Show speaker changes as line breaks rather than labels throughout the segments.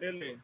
Pele.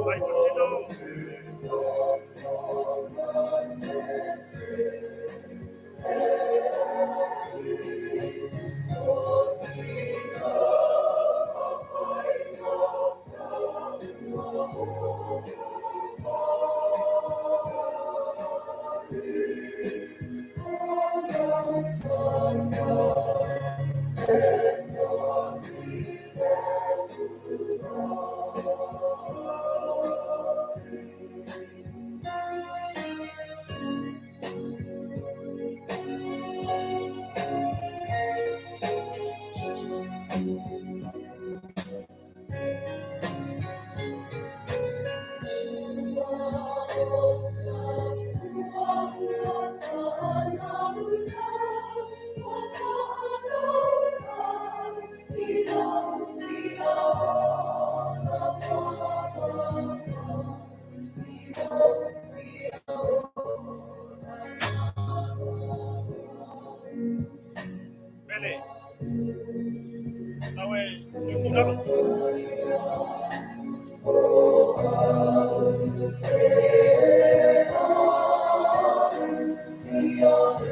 Vai, patino. Pele. Sawe, le Ya.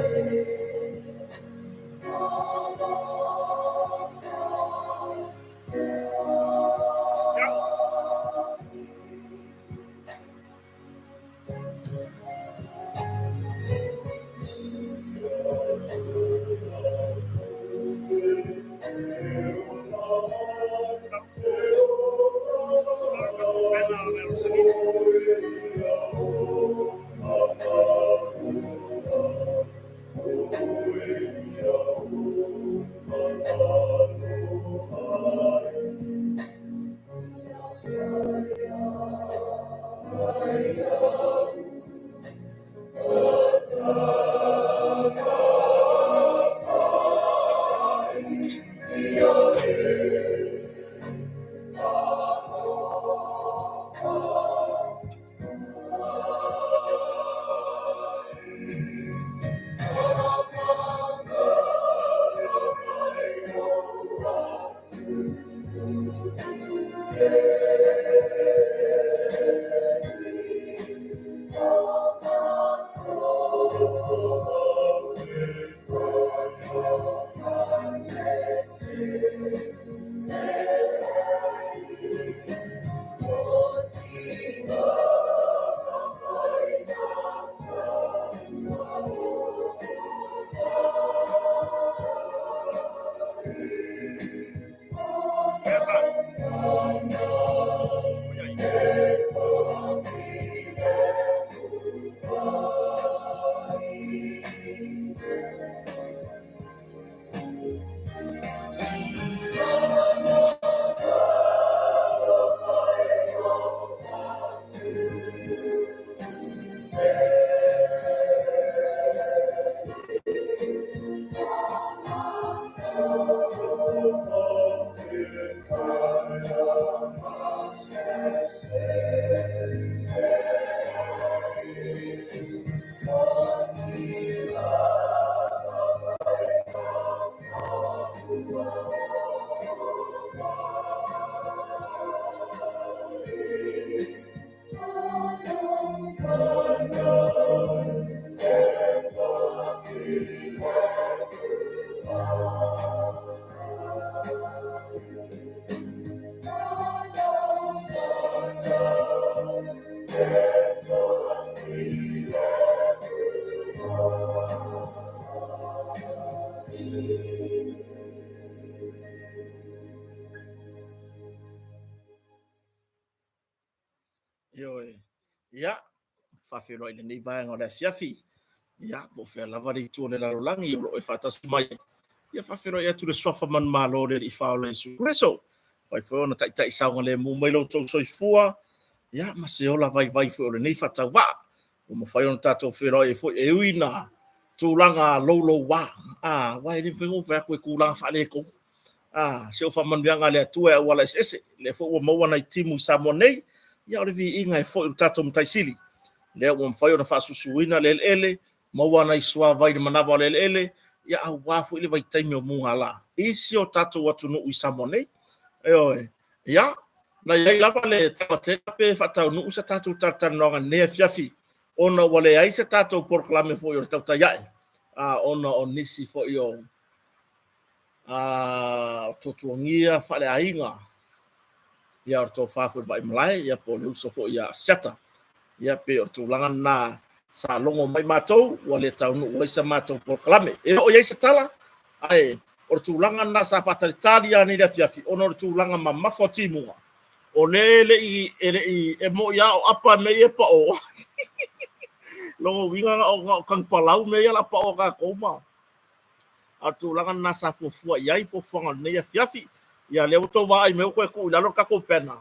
Ioe. Ia, faafeiloai i lenei vaega o le afiafi. Ia, po o fea lava le itu o le lalolagi o lo o e faatasi mai. Ia, faafeiloai atu i le suafa manumalo o le Alii Faaola Iesu Keriso. Mafai foi ona taitai saogalemu mai lo outou soifua, ia, ma se ola vaivai foi o lenei faatauvaa. Ua mafai ona tatou feiloai ai foi e ui ina tulaga louloua, aua e le mafai ona ou fai atu e tulaga faaletonu. Se o faamanuiaga a le Atua e auala eseese, lea foi ua maua nai timu i Samoa nei, ia o le viiga e foi i lo tatou Matai Sili, lea ua mafai ona faasusuina le eleele, maua nai suavai i le manava o le eleele, ia aua foi le vaitaimi o mugala i si o tatou atunuu i Samoa nei. Ioe. Ia, na i ai lava le tamatega pe faataunuu se tatou talatalanoaga i lenei afiafi, ona ua leai se tatou polokalame foi o le tautai ae, ona o nisi foi o tuatuagia faaleaiga, ia o le tofa foi i le Vaaimalae, ia po o le uso foi ia Asiata. Ia pei o le tulaga lena sa logo mai matou ua le taunuu ai sa matou polokalame. E oo i ai se tala, ae o le tulaga lena sa faatalitali lava nei i le afiafi ona o le tulaga mamafa o timuga, o lea e le i, e le i, e moni lava o apa mea ia e pao. Lona uiga na o tanupalau mea ia o le a pao a tatou ma a o le tulaga lena sa fuafua i ai fuafuaga o lenei afiafi. Ia lea ua outou vaai mai ua toe tuu i lalo le tatou banner,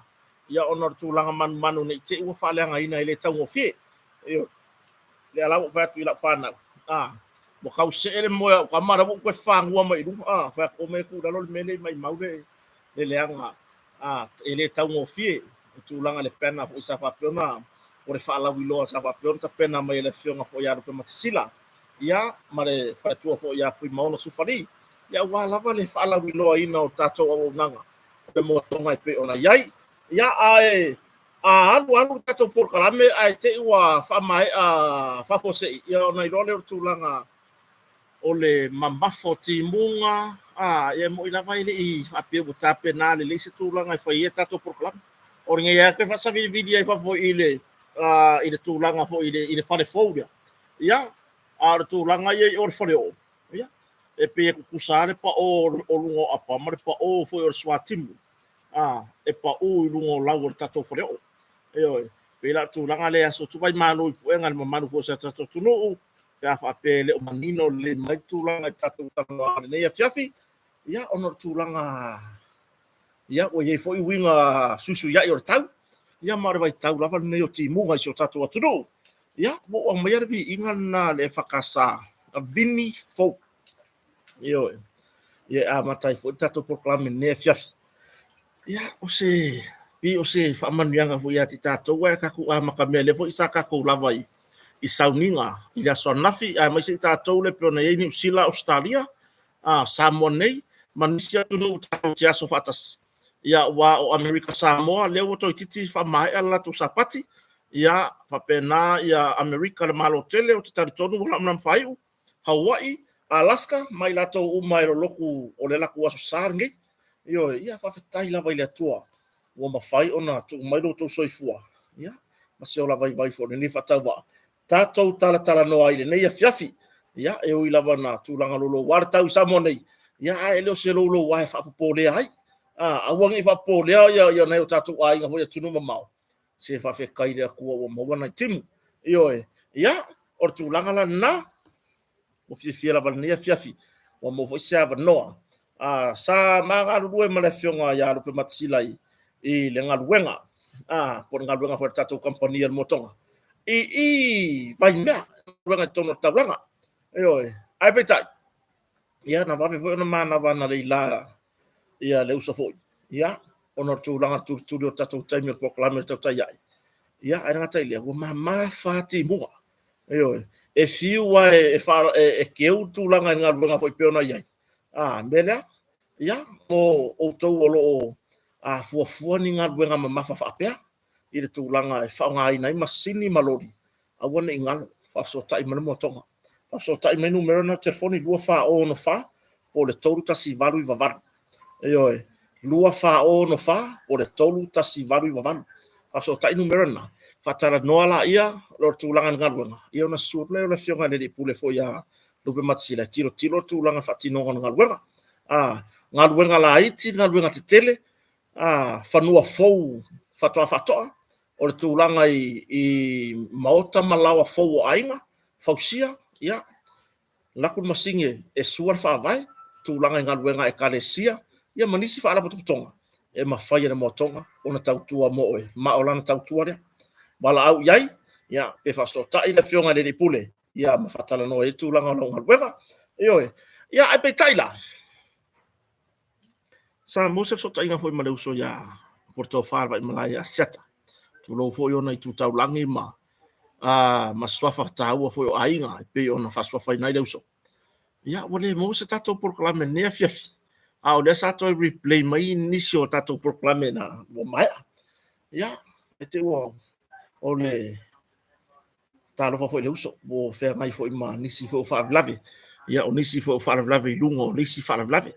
ia ona o le tulaga manumanu ne i te i ua faaleagaina e le taugofie. Ioe. Lea la ua ou fai atu i lau fanau, a, ua tau see le moe o au tama, la ua ou toe fanua mai i luga, a, fai atu, omai e tuu i lalo le mea lea maimau le leaga, a, e le taugofie le tulaga i le banner foi sa faapea ona, o le faalauiloa sa faapea ona tapena mai e le Afioga foi ia Lupematasila, ia, ma le faletua foi ia Fuimaono Sufali, ia aua lava le faalauiloaina o tatou auaunaga o le moatoga e pei ona i ai. Ia, ae a alu alu le tatou polokalame ae te i ua faamaea faafuasei, ia ona iloa lea o le tulaga o le mamafa o timuga, a, ia e moni lava e le i faapea ua tapena lelei se tulaga e fai ai a tatou polokalame. O lenei lava toe faasavilivili ai fafo i le i le tulaga foi i le fale fou lea. Ia, a o le tulaga ia i o le faleoo, ia, e pei e tutusa lava le pao o luga o apa ma le pao foi o le suatimu, a, e pau i luga o lau o le tatou faleoo. Ioe. Pei la o le tulaga lea e aso atu maimalo i puega i le mamalu foi o si o tatou atunuu, pe a faapea e le o manino lelei mai le tulaga i le tatou talanoaga i lenei afiafi, ia, ona o le tulaga ia, ua i ai foi uiga suisuiai o le tau, ia ma o le vaitau lava lenei o timuga i si o tatou atunuu. Ia, ua ou aumaia le viiga lena a le EFKS, a Vini Fou. Ioe. Ia e amata ai foi le tatou polokalame i lenei afiafi. Ia, o se, pei o se faamanuiaga foi ia te tatou, ae tatou amatamea, lea foi sa tatou lava i sauniga i le aso ananafi, aemaise i tatou lea pei ona i ai Niu Sila, Ausetalia, Samoa nei ma nisi atunuu tatou te aso faatasi. Ia, aua o Amerika Samoa lea ua toeitiiti faamaea le latou Sapati, ia, faapena ia Amerika le Malo tele, ou te talitonu ua lamalama faaiu, Hawaii, Alaska ma i latou uma e lolotu o le latou Aso Sa lenei. Ioe, ia faafetai lava i le Atua ua mafai ona tuu mai lo outou soifua, ia, ma se ola vaivai foi o lenei faatauvaa tatou talatalanoa ai i lenei afiafi. Ia, e ui lava na tulaga louloua le tau i Samoa nei, ia, ae le o se louloua e faapopolea ai. Aua ne i faapopolea ia nai o tatou aiga foi i atunuu mamao, se faafetai i le Atua ua maua nai timu. Ioe, ia, o le tulaga la lena, ua fiafia lava i lenei afiafi, ua maua foi se avanoa. Sa ma galulue ma le afioga ia Lupematasila i le galuega, po o le galuega foi a le tatou kamupani a le Motoga, i Vaimea, galuega i totonu o le taulaga. Ioe, ae peitai, ia na vave foi ona manava analeila ia le uso foi, ia, ona o le tulaga tulituli o le tatou taimi o le polokalame o le tautai ae. Ia, ae le gata i lea, ua mamafa timuga. Ioe, e fiu lava e keu le tulaga i le galuega foi pei ona i ai. A mea lea, ia, mo outou o lo o fuafua ni galuega mamafa faapea i le tulaga e faaaogaina ai masini ma loli, aua ne i galo. faafesootai ma le Moatoga. Faafesootai mai numera na o telefoni 2464 po o le 3198. Ioe, 2464 po o le 3198. Faafesootai numera na, faatalanoa laia o le tulaga i le galuega, ia ona susu atu lea o le Afioga i le Alii Pule foi ia Lupematasila e tilotilo le tulaga faatinoga o le galuega. Galuega laiti, galuega tetele, fanua fou faatoa faatoa, o le tulaga i maota ma laoa fou o aiga, fausia, ia, laku le masini e sua le faavae, tulaga i galuega a Ekalesia, ia ma nisi faalapotopotoga e mafai e le Moatoga ona tautua mo oe, ma o lana tautua lea. Valaau i ai, ia, pe faafesootai le Afioga i le Alii Pule, ia ma faatalanoa ai tulaga o lau galuega. Ioe. Ia, ae peitai la, sa maua se fesootaiga foi ma le uso ia Puatofa le Vaimalae ia Asiata. Tulou foi ona itu taulagi ma ma suafa taua foi o aiga e pei ona faasuafaina ai le uso. Ia, ua le maua se tatou polokalame i lenei afiafi, a o lea sa toe replay mai nisi o tatou polokalame na ua maea. Ia, e te ua o le talofa foi i le uso ua feagai foi ma nisi foi o faalavelave, ia o nisi foi o faalavelave i luga o le isi faalavelave.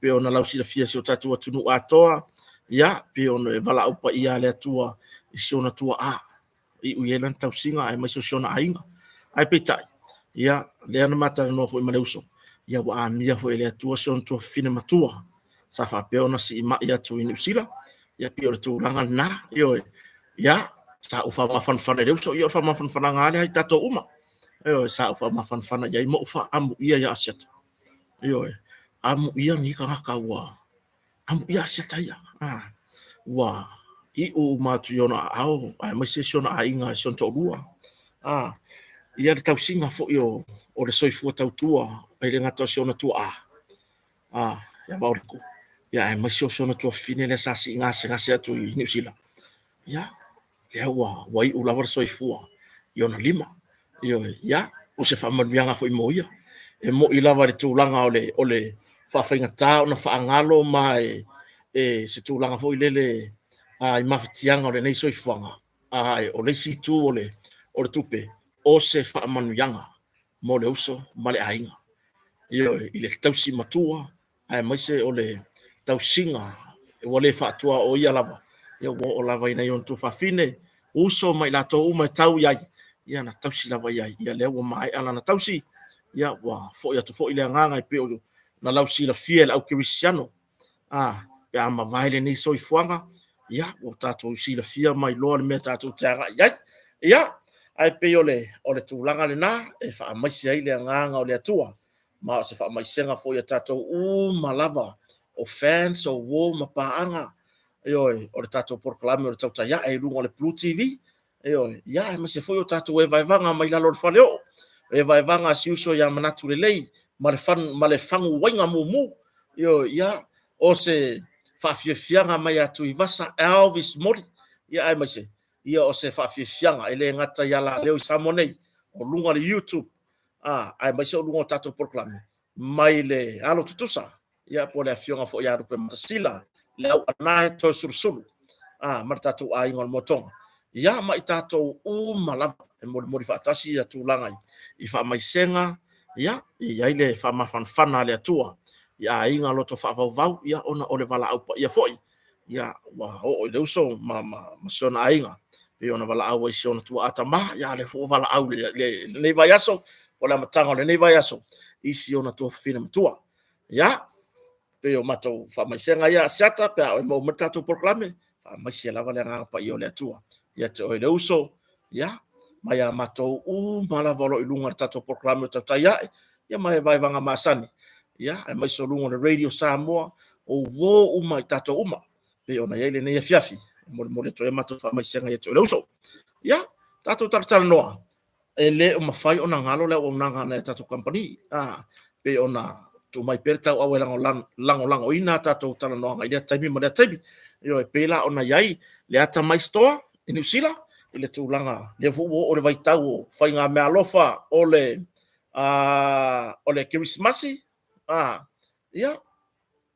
Pei ona lausilafia e si o tatou atunuu atoa, ia pei ona e valaau paia a le Atua i si ona tuaa, iu i ai lana tausiga aemaise o si ona aiga. Ae peitai, ia, lea na ma talanoa foi ma le uso, ia ua amia foi e le Atua si ona tuafafine matua sa faapea ona siimai atu i Niu Sila, ia pei o le tulaga lena. Ioe, ia, sa ou faamafanafana i le uso, ia o le faamafanafanaga lava lea i tatou uma. Ioe, sa ou faamafanafana i ai ma ou faamuia ia Asiata. Ioe, amuia ni tagata ua amuia Asiata ia. Ua iu uma atu i ona aao aemaise si ona aiga, si ona toalua. Ia le tausiga foi o le soifua tautua e le gata o si ona tuaa, ia Vaoliko, ia aemaise o si ona tuafafine lea sa sii gasegase atu i Niu Sila. Ia, lea ua iu lava le soifua i ona lima. Ioe, ia, o se faamanuiaga foi mo ia. E moni lava i le tulaga o le faafaigata ona faagalo ma e se tulaga foi lele i mafatiaga o lenei soifuaga, a o le isi itu o le tupe, o se faamanuiaga mo le uso ma le aiga. Ioe, i le tausi matua aemaise o le tausiga ua le faatuaoia lava, ia ua oo lava i nai ona tuafafine, uso ma i latou uma e tau i ai, ia na tausi lava i ai. Ia lea ua maea lana tausi, ia ua foi atu foi le agaga e pei ona lausilafia e le au kerisiano, pe a mavae lenei soifuaga, ia ua tatou silafia ma iloa le mea tatou te agai i ai. Ia, ae pei o le tulaga lena e faamaise ai le agaga o le Atua, ma o se faamaisega foi a tatou uma lava o fans, o uo ma paaga, ioe, o le tatou polokalame o le Tautai Ae i luga o le Blue TV, ioe, ia aemaise foi o tatou evaevaga mai lalo o le faleoo, evaevaga a si uso ia Manatu Lelei ma le faguaiga mumu, ioe, ia, o se faafiafiaga mai ia Tuivasa Elvis Moli, ia aemaise, ia o se faafiafiaga e le gata ia Laleo i Samoa nei, o luga o le YouTube, aemaise o luga o tatou polokalame, mai le alo tutusa, ia po o le afioga foi ia Lupematasila, le auauna e Toeolesulusulu, ma le tatou aiga o le Moetoga, ia ma i tatou uma lava e molimoli faatasi ia tulaga i faamaisega, ia, e i ai le faamafanafana a le Atua i aiga loto faavauvau, ia ona o le valaau paia foi, ia ua oo i le uso ma si ona aiga, pei ona valaau ai i si ona tuaa tama, ia a o lea foi ua valaau i lenei vaiaso, po o le amataga o lenei vaiaso, i si ona tuafafine matua. Ia, pei o matou faamaisega ia Asiata, pe a oe maua mai le tatou polokalame, faamaise lava le agaga paia o le Atua ia te oe le uso, ia, mai a matou uma lava o lo o i luga o le tatou polokalame o Tautai Ae, ia ma vaevaega masani, ia, aemaise o luga o le Radio Samoa, o uo uma i tatou uma, pei ona i ai lenei afiafi, e molimoli atu ai a matou faamaisega ia te oe le uso. Ia, tatou talatalanoa, e le o mafai ona galo le auaunaga a nai a tatou kamupani, pei ona tuu mai pea le tauau e lagolagoina a tatou talanoaga i lea taimi ma lea taimi. Ioe, pei la ona i ai le Atamai Store i Niu Sila i le tulaga lea foi ua oo i le vaitau o faigameaalofa o le Kerisimasi, ia,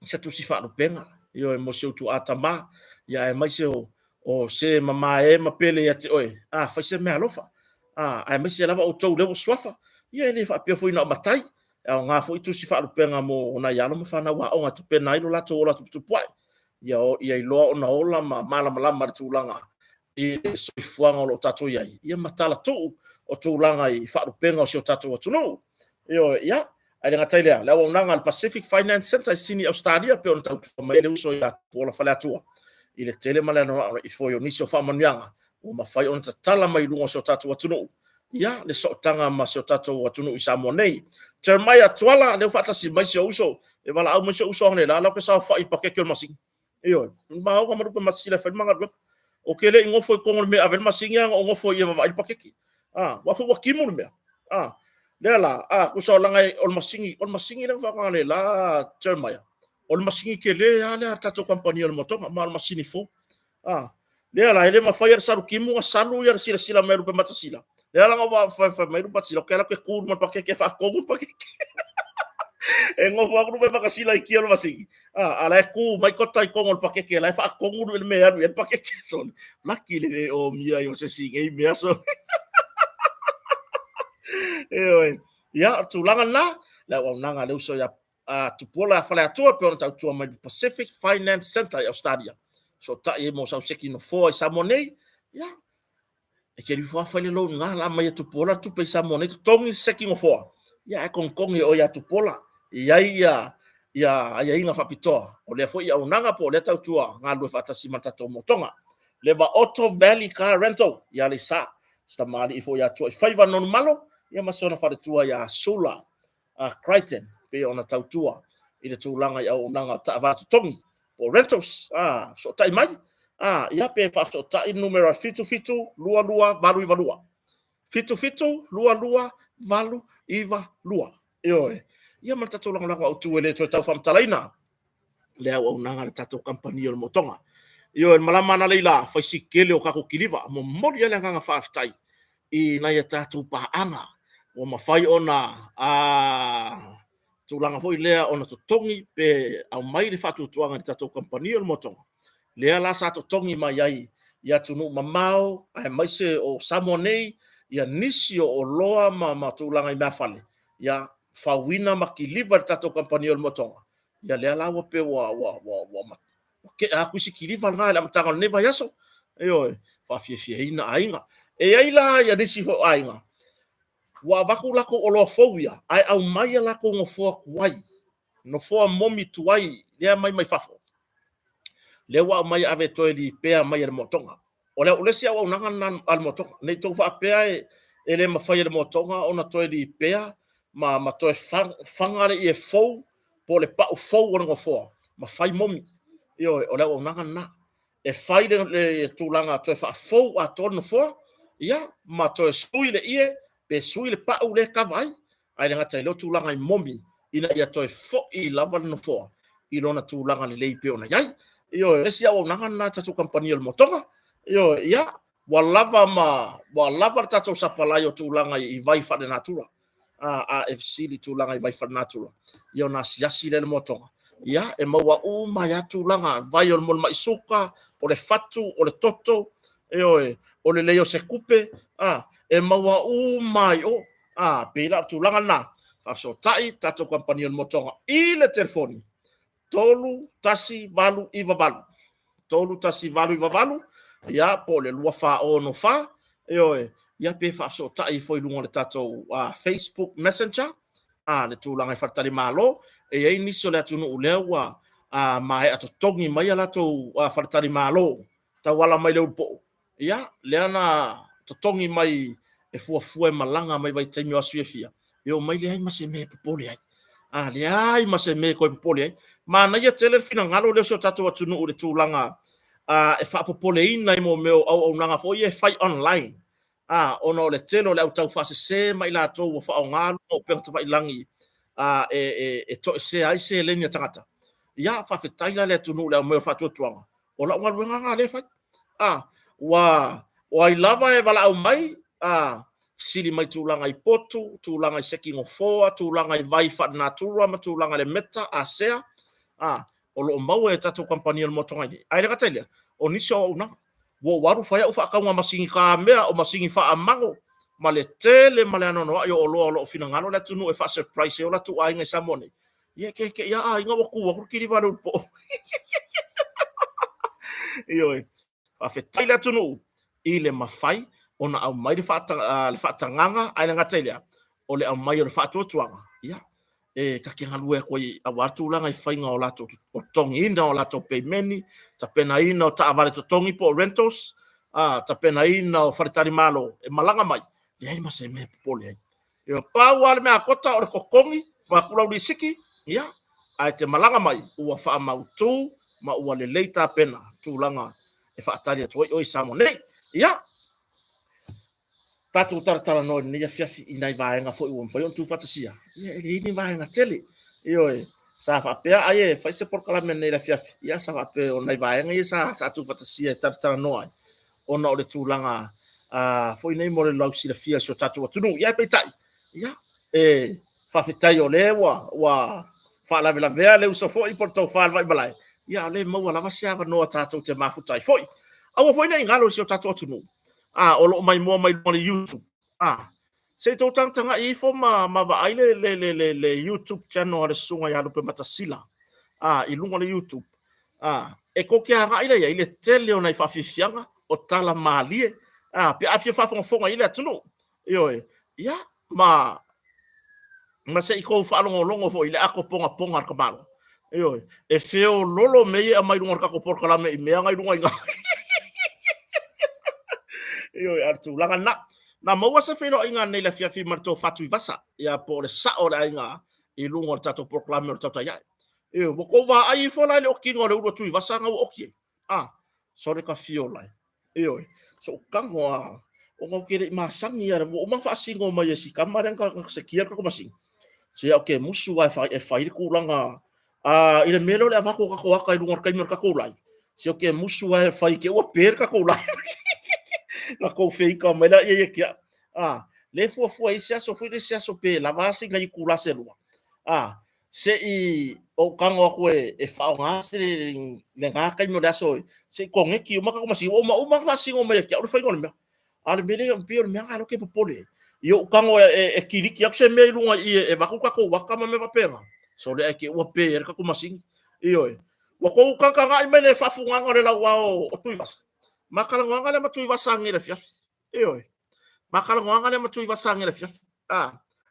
se tusi faalupega, ioe, mo si ou tuaa tama, ia aemaise o se mamae ma pele ia te oe, fai se meaalofa. Aemaise lava outou lea ua suafa. Ia e le faapea foi na o matai, e aoga foi tusi faalupega mo nai alo ma fanau aoga e tapena ai lo latou ola tuputupuae. Ia iloa ona ola ma malamalama i le tulaga i le soifuaga o lo o tatou i ai, ia ma talatuu o tulaga i faalupega o si o tatou atunuu. Ioe, ia, ae le gata i lea, le auaunaga a le Pacific Finance Centre i Sini, Ausetalia, pei ona tautua mai ai le uso ia Tupuola Faleatua i le tele ma le anoanoai foi o nisi o faamanuiaga ua mafai ona tatala mai i luga o si o tatou atunuu, ia, le sootaga ma si o tatou atunuu i Samoa nei. Jeremiah Tuala, lea ua faatasi mai si ou uso, e valaau mai si ou uso analeila, o la ou te saofai i le paketi o le masini. Ioe, ma oga ma Lupematasila e fai le ma galuega. Ou te le i nofo i totonu o le mea e ave ai le masini, ae na ou nofo i i e vaavaai le paketi. Aua foi ua timu le mea. Lea la, tusa o leaga o le masini, o le masini lea na faaaoga analeila Jeremiah, o le masini tele lava lea a le tatou kamupani o le motoga, ma o le masini fou. Lea la, e le mafai e le salu timu ona salu le silasila mai a Lupematasila. Lea la na ou fai mai Lupematasila, ou te alu atu e tu i luma o le paketi e faatonu le paketi. E nofo atu Lupematasila i kia o le masini, a o la e tu mai tota i totonu o le paketi o la e faatonu le mea e alu i ai le paketi. Sole, laki le le omia ai o se isi i nei mea, sole. Ioe. Ia, o le tulaga lena, le auaunaga a le uso ia Tupuola Faleatua e pei ona tautua mai le Pacific Finance Centre i Ausetalia. Fesootai ai mo sau seki nofoa i Samoa nei, ia, e te alu ifo lava fai le loan na, la aumai e Tupuola le tupe i Samoa nei, totogi le seki nofoa, ia ae togitogi e oe ia Tupuola. E i ai ia aiaiga faapitoa o lea foi auaunaga po o lea tautua galulue faatasi ma le tatou motoga. Leva Auto Valley Car Rental i Aleisa, si tamalii foi ia Tuaifaiva Nonumalo, ia ma si ona faletua ia Sula Crichton, pei ona tautua i le tulaga i auaunaga o taavale totogi po o rentals. Fesootai mai, ia pe faafesootai le numera 7722892. 7722892. Ioe. Ia ma le tatou lagolago autu e le toe tau faamatalaina le auaunaga a le tatou kamupani o le motoga. Ioe, le malama analeila, fai si tele o tatou kiliva, momoli ai le agaga faafetai i nai a tatou paaga ua mafai ona tulaga foi lea ona totogi pe aumai le faatuatuaga i le tatou kamupani o le motoga, lea la sa totogi mai ai i atunuu mamao aemaise o Samoa nei ia nisi o oloa ma tulaga i meafale, ia fauina ma kiliva e le tatou kamupani o le motoga. Ia lea la ua pei ua tea atu isi kiliva na i le amataga o lenei vaiaso. Ioe, faafiafiaina aiga. E i ai la ia nisi foi o aiga ua avatu latou oloa fou ia, ae aumai a latou nofoa tuai, nofoa momi tuai lea aumai mai fafo, lea ua aumai e ave e toe lipea mai e le motoga. O le isi auaunaga lena a le motoga, ne i tou faapea e le mafai e le motoga ona toe lipea ma toe faga le ie fou po o le pau fou o le nofoa ma fai momi. Ioe, o le auaunaga lena. E fai le tulaga toe faafou atoa le nofoa, ia, ma toe sui le ie pe sui le pau lea e kava ai, ae le gata i lea o tulaga i momi ina ia toe foi lava le nofoa i lona tulaga lelei pei ona i ai. Ioe, o le isi auaunaga lena a le tatou kamupani o le motoga. Ioe, ia, ua lava ma ua lava le tatou sapalai o tulaga i vai faalenatura. A e fesili i tulaga i vai faalenatura, ia ona asiasi lea i le motoga, ia e maua uma ai lava tulaga, vai o le molimai suka, o le fatu, o le toto, ioe, o le lelei o se tupe, e maua uma lava i o. Pei la o le tulaga lena, faafesootai le tatou kamupani o le motoga i le telefoni 31898, 31898, ia po o le 2464, ioe, ia pe faafesootai ifo i luga o le tatou Facebook Messenger, le tulaga i faletalimalo. E i ai nisi o le atunuu lea ua maea totogi mai a latou faletalimalo tauala mai le ulupo'o, ia, lea na totogi mai e fuafua e malaga mai vaitaimi o aso fiafia, e omai leai ma se mea e popole ai. A leai ma se mea e toe popole ai. Manaia tele le finagalo lea o si o tatou atunuu i le tulaga e faapopoleina i mea o auaunaga foi ia e fai online, ona o le tele o le au taufaasese ma i latou ua faaaoga luga o upega tafailagi e toesea ai seleni a tagata. Ia, faafetai la i le atunuu i le aumai o le faatuatuaga, o lau galuega lena o lea e fai. Ua o ai lava e valaau mai, fesili mai tulaga i potu, tulaga i seki nofoa, tulaga i vai faalenatura ma tulaga i le meta, asea, o lo o maua e tatou kamupani o le motoga nei. Ae le gata i lea, o nisi o auaunaga, ua ou alu fai au faatauga masini tamea, o masini faamago. ma le tele ma le anoanoai o oloa o lo o finagalo le atunuu e faa-surprise ai o latou aiga i Samoa nei. Ia, ke ke ia aiga ua tu atu le kiliva le ulu po. Ioe. Faafetai le atunuu i le mafai ona aumai le faatagaga, ae le gata i lea, o le aumai o le faatuatuaga, ia, e ta te galue atu ai aua tulaga i faiga o latou totogiina o latou peimeni, tapenaina o taavale totogi po o rentals, tapenaina o faletalimalo e malaga mai, leai ma se mea e popole ai. E pau lava le mea atoa o le totogi vaeatu lau lisiti, ia, ae te malaga mai ua faamautu ma ua lelei tapena tulaga e faatali atu ai oe i Samoa nei. Ia, tatou talatalanoa i lenei afiafi i nai vaega foi ua mafai ona tuufaatasia, ia e leai ni vaega tele. Ioe, sa faapea ai e fai se polokalame nei i le afiafi, ia sa faapea o nai vaega ia sa tuufaatasia e talatalanoa ai, ona o le tulaga foi nei mo le lausilafia o si o tatou atunuu. Ia peitai, ia, e faafetai o lea ua faalavelavea le uso foi po o le tofa a le Vaimalae, ia o lea e maua lava se avanoa tatou te mafuta ai foi. Aua foi ne i galo i si o tatou atunuu, o lo o maimoa mai luga o le YouTube, se i tou tagatagai ifo ma vaai le YouTube channel a le Susuga ia Lupematasila i luga o le YouTube. E tou te agai lea i ai i le tele o nai faafiafiaga o tala malie pe a fia faafogafoga i ai le atunuu. Ioe, ia, ma se i tou faalogologo foi i le ato pogapoga a le tamaloa. Ioe, e feololo mea ia e aumai i luga o le tatou polokalame i mea na i luga i ina. Ioe, a o le tulaga lena. Na maua se feiloaiga ananei i le afiafi ma le Tofa Tuivasa, ia po o le sao o le aiga i luga o le tatou polokalame o le Tautai Ae. Ioe, ua tou vaai ifo la i le okiga o le ulu a Tuivasa na ua oki ai? Ah, sole ka fiola e. Ioe, sou tago lava, ona ou te le i masani lava, ua uma ona faasino mai e si tama lea na sekia le tatou masini, se au te musu lava e fai le tulaga i le mea lea o le avatu o tatou ata i luga o le taimi o le tatou live, se ou te musu lava e fai te i ua pe le tatou live. Na tou feita mai lea ia te au. Lea e fuafua i se aso foi le isi aso pe lava sina itula se lua, se i ou tago atu e faaaoga se lena taimi o le aso se i koneti uma tatou masini, ua uma uma ona faasino mai ia te au le faiga o le mea. A o le mea lea, e pei o le mea lena o lea ou te popole ai, i ou tago e kiliki atu se mea i luga i i e avatu tatou ata ma mea faapena, sole ae te i ua pe ai le tatou masini. Ioe. Ua tou tagatagai mai i le faafugaga o le lauao o Tuivasa? Ma talanoaga lea ma Tuivasa ananei i le afiafi. Ioe. Ma talanoaga lea ma Tuivasa ananei i le afiafi.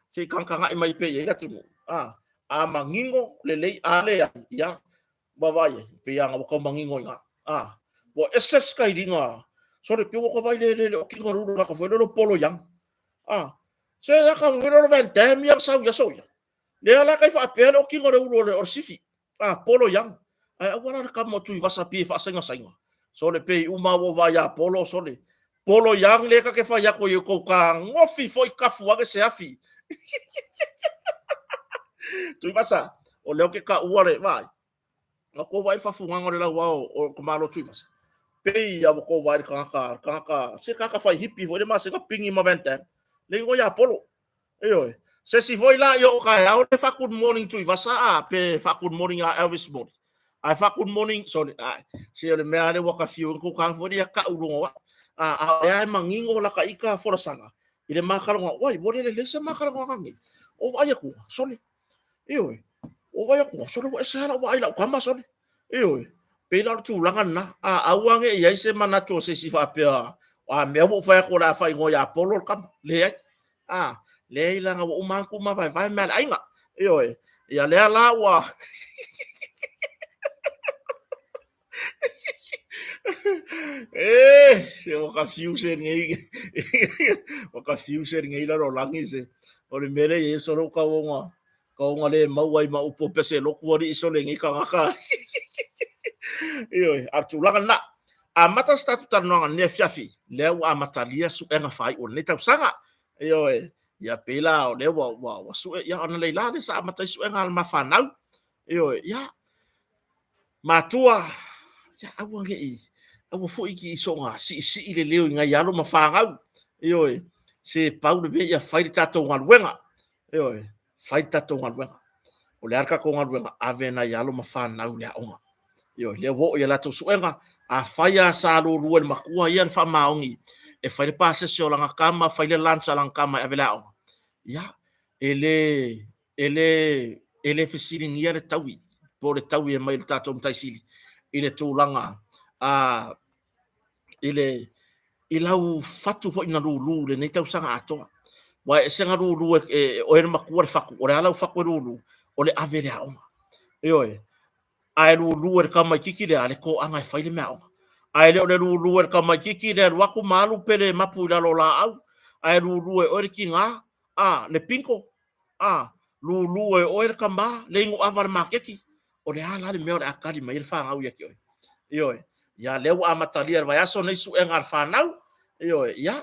Se i tagatagai mai pea i ai le atunuu. A manino lelei, a leai, ia, vaavaai i ai, pei lava ua tau manino i ina. Ua ese le sikailiga, sole, pei ua ta vaai i le okiga o le ulu o le tagata foi lele o Polo Young. Se le tagata foi lele o Van Damme ia na sau i aso ia. Lea la tai faapea le okiga o le ulu o le sifi, Polo Young. Ae aua la le tama o Tuivasa pei e faasainasaina. Sole, pei uma lava ua ou vaai ia Polo, sole, Polo Young lea ta te fai atu ai tou tagofi foi tafu ane se afi. Tuivasa, o lea ou te taua le vaai. Na tou vaai i le faafugaga o le lauao o le tamaloa Tuivasa. Pei lava ua tou vaai i le tagata, tagata, se tagata fai hippie foi le masega pigi ma Van Damme. Le igoa ia Polo. Ioe. Se isi foi la i oo taeao le faa good morning Tuivasa a pe faa good morning a Elvis Moli. Ae faa good morning, sorry, ai, se o le mea lea ua ka fiu ina kou foi ia ka'u luga o a'u. A o lea e manino la ka ika folasaga i le ma talanoaga, oi, ua le lelei se ma talanoaga nei. O vaai atu, sole, Ioe, ua vaai atu, sole ua ese lava lau vaai i lau tama, sole. Ioe, pei la o le tulaga lena. A aua ne i i ai se manatu o se isi faapea, a mea ua ou fai atu o le a faaigoa ia Polo le tama. Leai. A, leai leaga ua uma atu ma vaevae mea a le aiga. Ioe, ia lea la ua... E, se ua ka fiu se nei, ua ka fiu se nei lalolagi se. O le mea lea e i ai sole ua tau ona, tau ona le maua ai ma upu o pese lotu alii sole nei tagata. Ioe, a o le tulaga lena. Amata se tatou talanoaga i lenei afiafi, lea ua amatalia suega faaiu o lenei tausaga. Ioe, ia pei la o lea ua sue, ia ona lei la lea sa amata ai suega a le ma fanau. Ioe, ia, matua, ia aua ne i, aua foi ne i soona siisii le leo i nai alo ma fanau. Ioe, se pau le mea ia fai le tatou galuega. Ioe, fai le tatou galuega. O le a le tatou galuega? Ave nai alo ma fanau i le aoga. Ioe, lea ua oo i a latou suega, afai lava sa lulua e le matua ia le faamaoni e fai le pasese o lana tama, fai le lunch a lana tama e ave i le aoga, ia, e le, e le, e le fesiligia le taui, po o le taui e mai i le tatou Matai Sili i le tulaga a, i le, i lau fatu foi na lulu i lenei tausaga atoa. Aua e ese na lulu e, e, e oe le matua le fatu, o le a lau fatu e lulu? O le ave i le aoga. Ioe. Ae lulu e le tamaititi lea le toaga e fai le meaaoga. Ae le o le lulu e le tamaititi le alu atu ma alu pele mapu i lalo o laau, ae lulu e oe le tiga, a, le bingo, a, lulu e oe le tama le inu ava i le maketi. O le a la le mea o le a tali mai ai le fanau ia te oe? Ioe. Ia, lea ua amatalia i le vaiaso nei suega a le fanau. Ioe. Ia,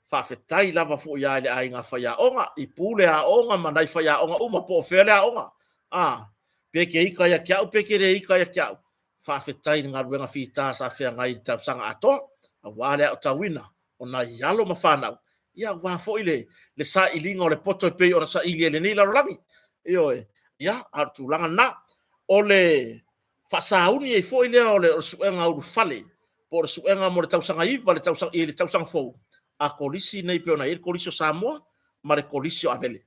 faafetai lava foi lava i le aiga faiaoga, i pule aoga ma nai faiaoga uma, po o fea le aoga. A, pe te ita ia te au pe te le ita ia te au, faafetai i le galuega fita sa feagai i le tausaga atoa, aua le aotauina o nai alo ma fanau, ia aua foi le, le sailiga o le poto e pei ona saili ai i lenei lalolagi. Ioe, ia, a o le tulaga lena. O le faasauni ai foi lea o le suega ulufale po o le suega mo le tausaga 9 le tausaga, i le tausaga fou a Kolisi nei pei ona i ai le Kolisi o Samoa ma le Kolisi o Avele.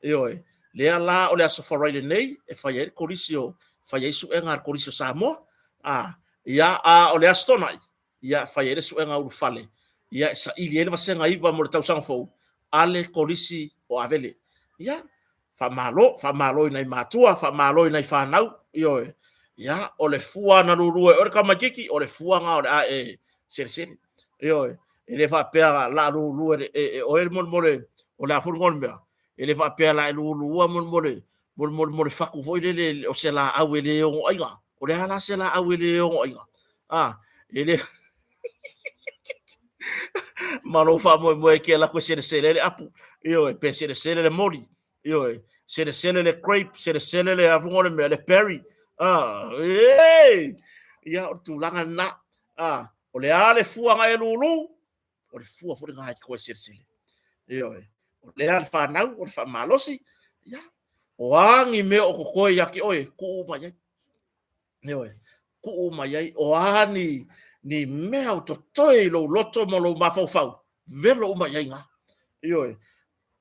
Ioe, lea la o le Aso Faraile nei e fai ai le Kolisi o fai ai suega a le Kolisi o Samoa. A, ia, a o le Aso Toonai, ia fai ai le suega ulufale, ia e saili ai le vasega 9 mo le tausaga fou a le Kolisi o Avele. Ia, faamalo, faamalo i nai matua, faamalo i nai fanau, ioe. Ia, o le fua na lulu e oe le tamaititi, o le fua na o le a e selesele. Ioe, e le faapea la lulu e, e, e oe mo le, o le a foi le mea, e le faapea la e lulua mo le, mo le, mo le fatu foi lele o se laau e le ono aina. O le a la se laau e le ono aina? A, e le ma lou faamoemoe e te alu atu e selesele ai le apu, ioe, pe selesele le moli, ioe, selesele le grape, selesele le afuga o le mea, le berry, a, ee, ia, o le tulaga lena, a, o le a le fua na e lulu, o le fua foi lena e toe selesele. Ioe, o lea le fanau, o le faamalosi, ia, o a ni mea o totoe ia te oe, tuu uma i ai. Ioe, tuu uma i ai, o a ni, ni mea o totoe i lou loto ma lou mafaufau, velo uma i ai na. Ioe,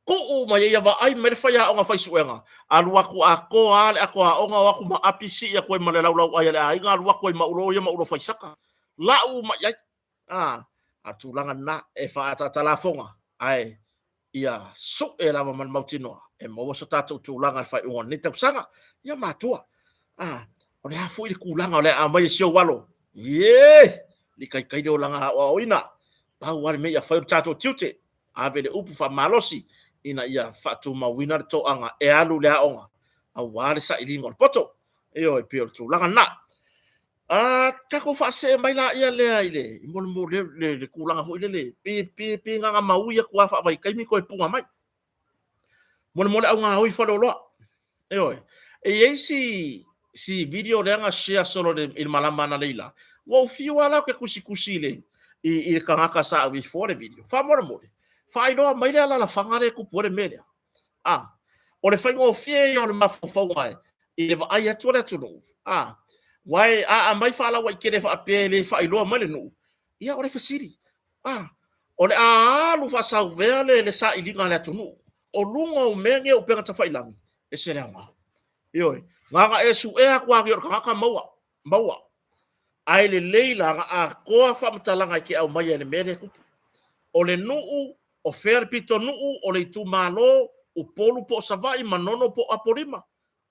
tuu uma i ai, ia vaai mai le faiaoga faisuega, alu atu atoa lava le ato aoga, o atu ma api sii atu ai ma le laulauai a le aiga, alu atu ai ma ulo ia ma ulo faisaka, lau uma i ai. A, a tulaga lena e faaataata lafoga, ae ia sue lava ma le mautinoa e maua so tatou tulaga i le faaiuga o lenei tausaga. Ia matua, a, o le a foi le tulaga o le a aumai e si ou alo? Ie! Litaitai le olaga aoaoina. Pau lava le mea ia fai o le tatou tiute, ave le upu faamalosi ina ia faatumauina le toaga e alu i le aoga aua le sailiga o le poto. Ioe, pei o le tulaga lena. A tatou faasee mai laia lea i le mo le le, le tulaga foi lele pe pe pe na ona maui atu lava faavaitaimi toe puna mai. Mo le mo le augaoi faleoloa. Ioe. E i ai si si video lea na share solo i le malama analeila. Ua ou fiu lava la ou te tusitusi i le i, i le tagata sa ave ifoa le video. Faamolemole, faailoa mai le alalafaga lea e tupu ai le mea lea. A, o le faigofie ia o le mafaufauga i le vaai atu a le atunuu, a, aua e aa mai faalauaitele faapea e le faailoa mai le nuu, ia o le fesili, a, o le a alu faasauvea le, le sailiga a le atunuu o luga o mea nei o upega tafailagi, ese le aoga. Ioe, na ona e suea atu lava nei o le tagata maua, maua. Ae lelei la na atoa faamatalaga e te aumaia i le mea lea e tupu. O le nuu, o fea le pitonuu, o le itumalo, Upolu po o Savaii, Manono po o Apolima.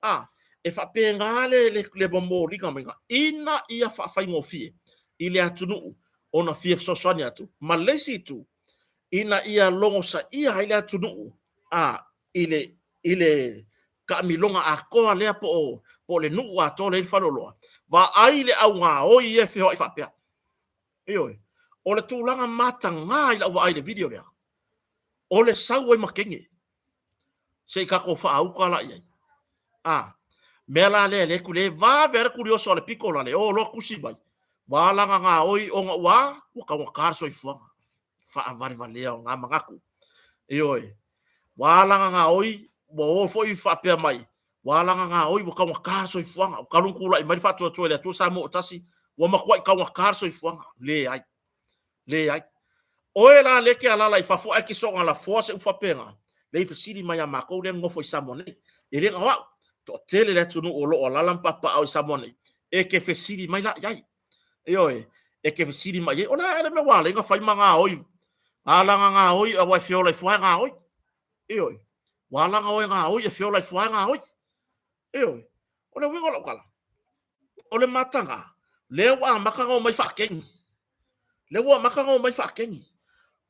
A, e faapena le, le, le momoliga maiga ina ia faafaigofie i le atunuu ona fia fesoasoani atu. Ma le isi itu, ina ia logosaia ai le atunuu a, i le, i le taamiloga atoa lea po o, po o le nuu atoa lea i le faleoloa, vaai le augaoi ia e feoai faapea. Ioe. O le tulaga mataga i lau vaai i le video lea, o le sau ai ma teine. Se i tatou faauta la i ai. A, mea la lea le le vave a le tulioso a le pito la le o loa tusi mai. Ua alaga gaoi ona ua, ua taugata le soifuaga. Faavalevalea o na manatu. Ioe. Ua alaga gaoi, ua o foi faapea mai, ua alaga gaoi, ua taugata le soifuaga. Ua talu ona tulai mai le faatuatua i le Atua Samoa ua tasi, ua matuai taugata le soifuaga. Leai. Leai. Oe la lea e te alaala i fafo ae te soona lafoa se upu faapena, lea i fesili mai ia matou lea e nonofo i Samoa nei. E le na o au, toatele le atunuu o lo o alaala ma papaao i Samoa nei, e te fesili mai la i ai. Ioe, e te fesili mai i ai, o le a ea le mea ua ala ai ona fai ma gaoi, ala na gaoi aua e feola ifo lava e gaoi. Ioe, ua ala ona o e gaoi e feola ifo lava e gaoi. Ioe, o le uiga o lau tala, o le mataga, lea ua amata ona omai faakeni. Lea ua amata ona omai faakeni.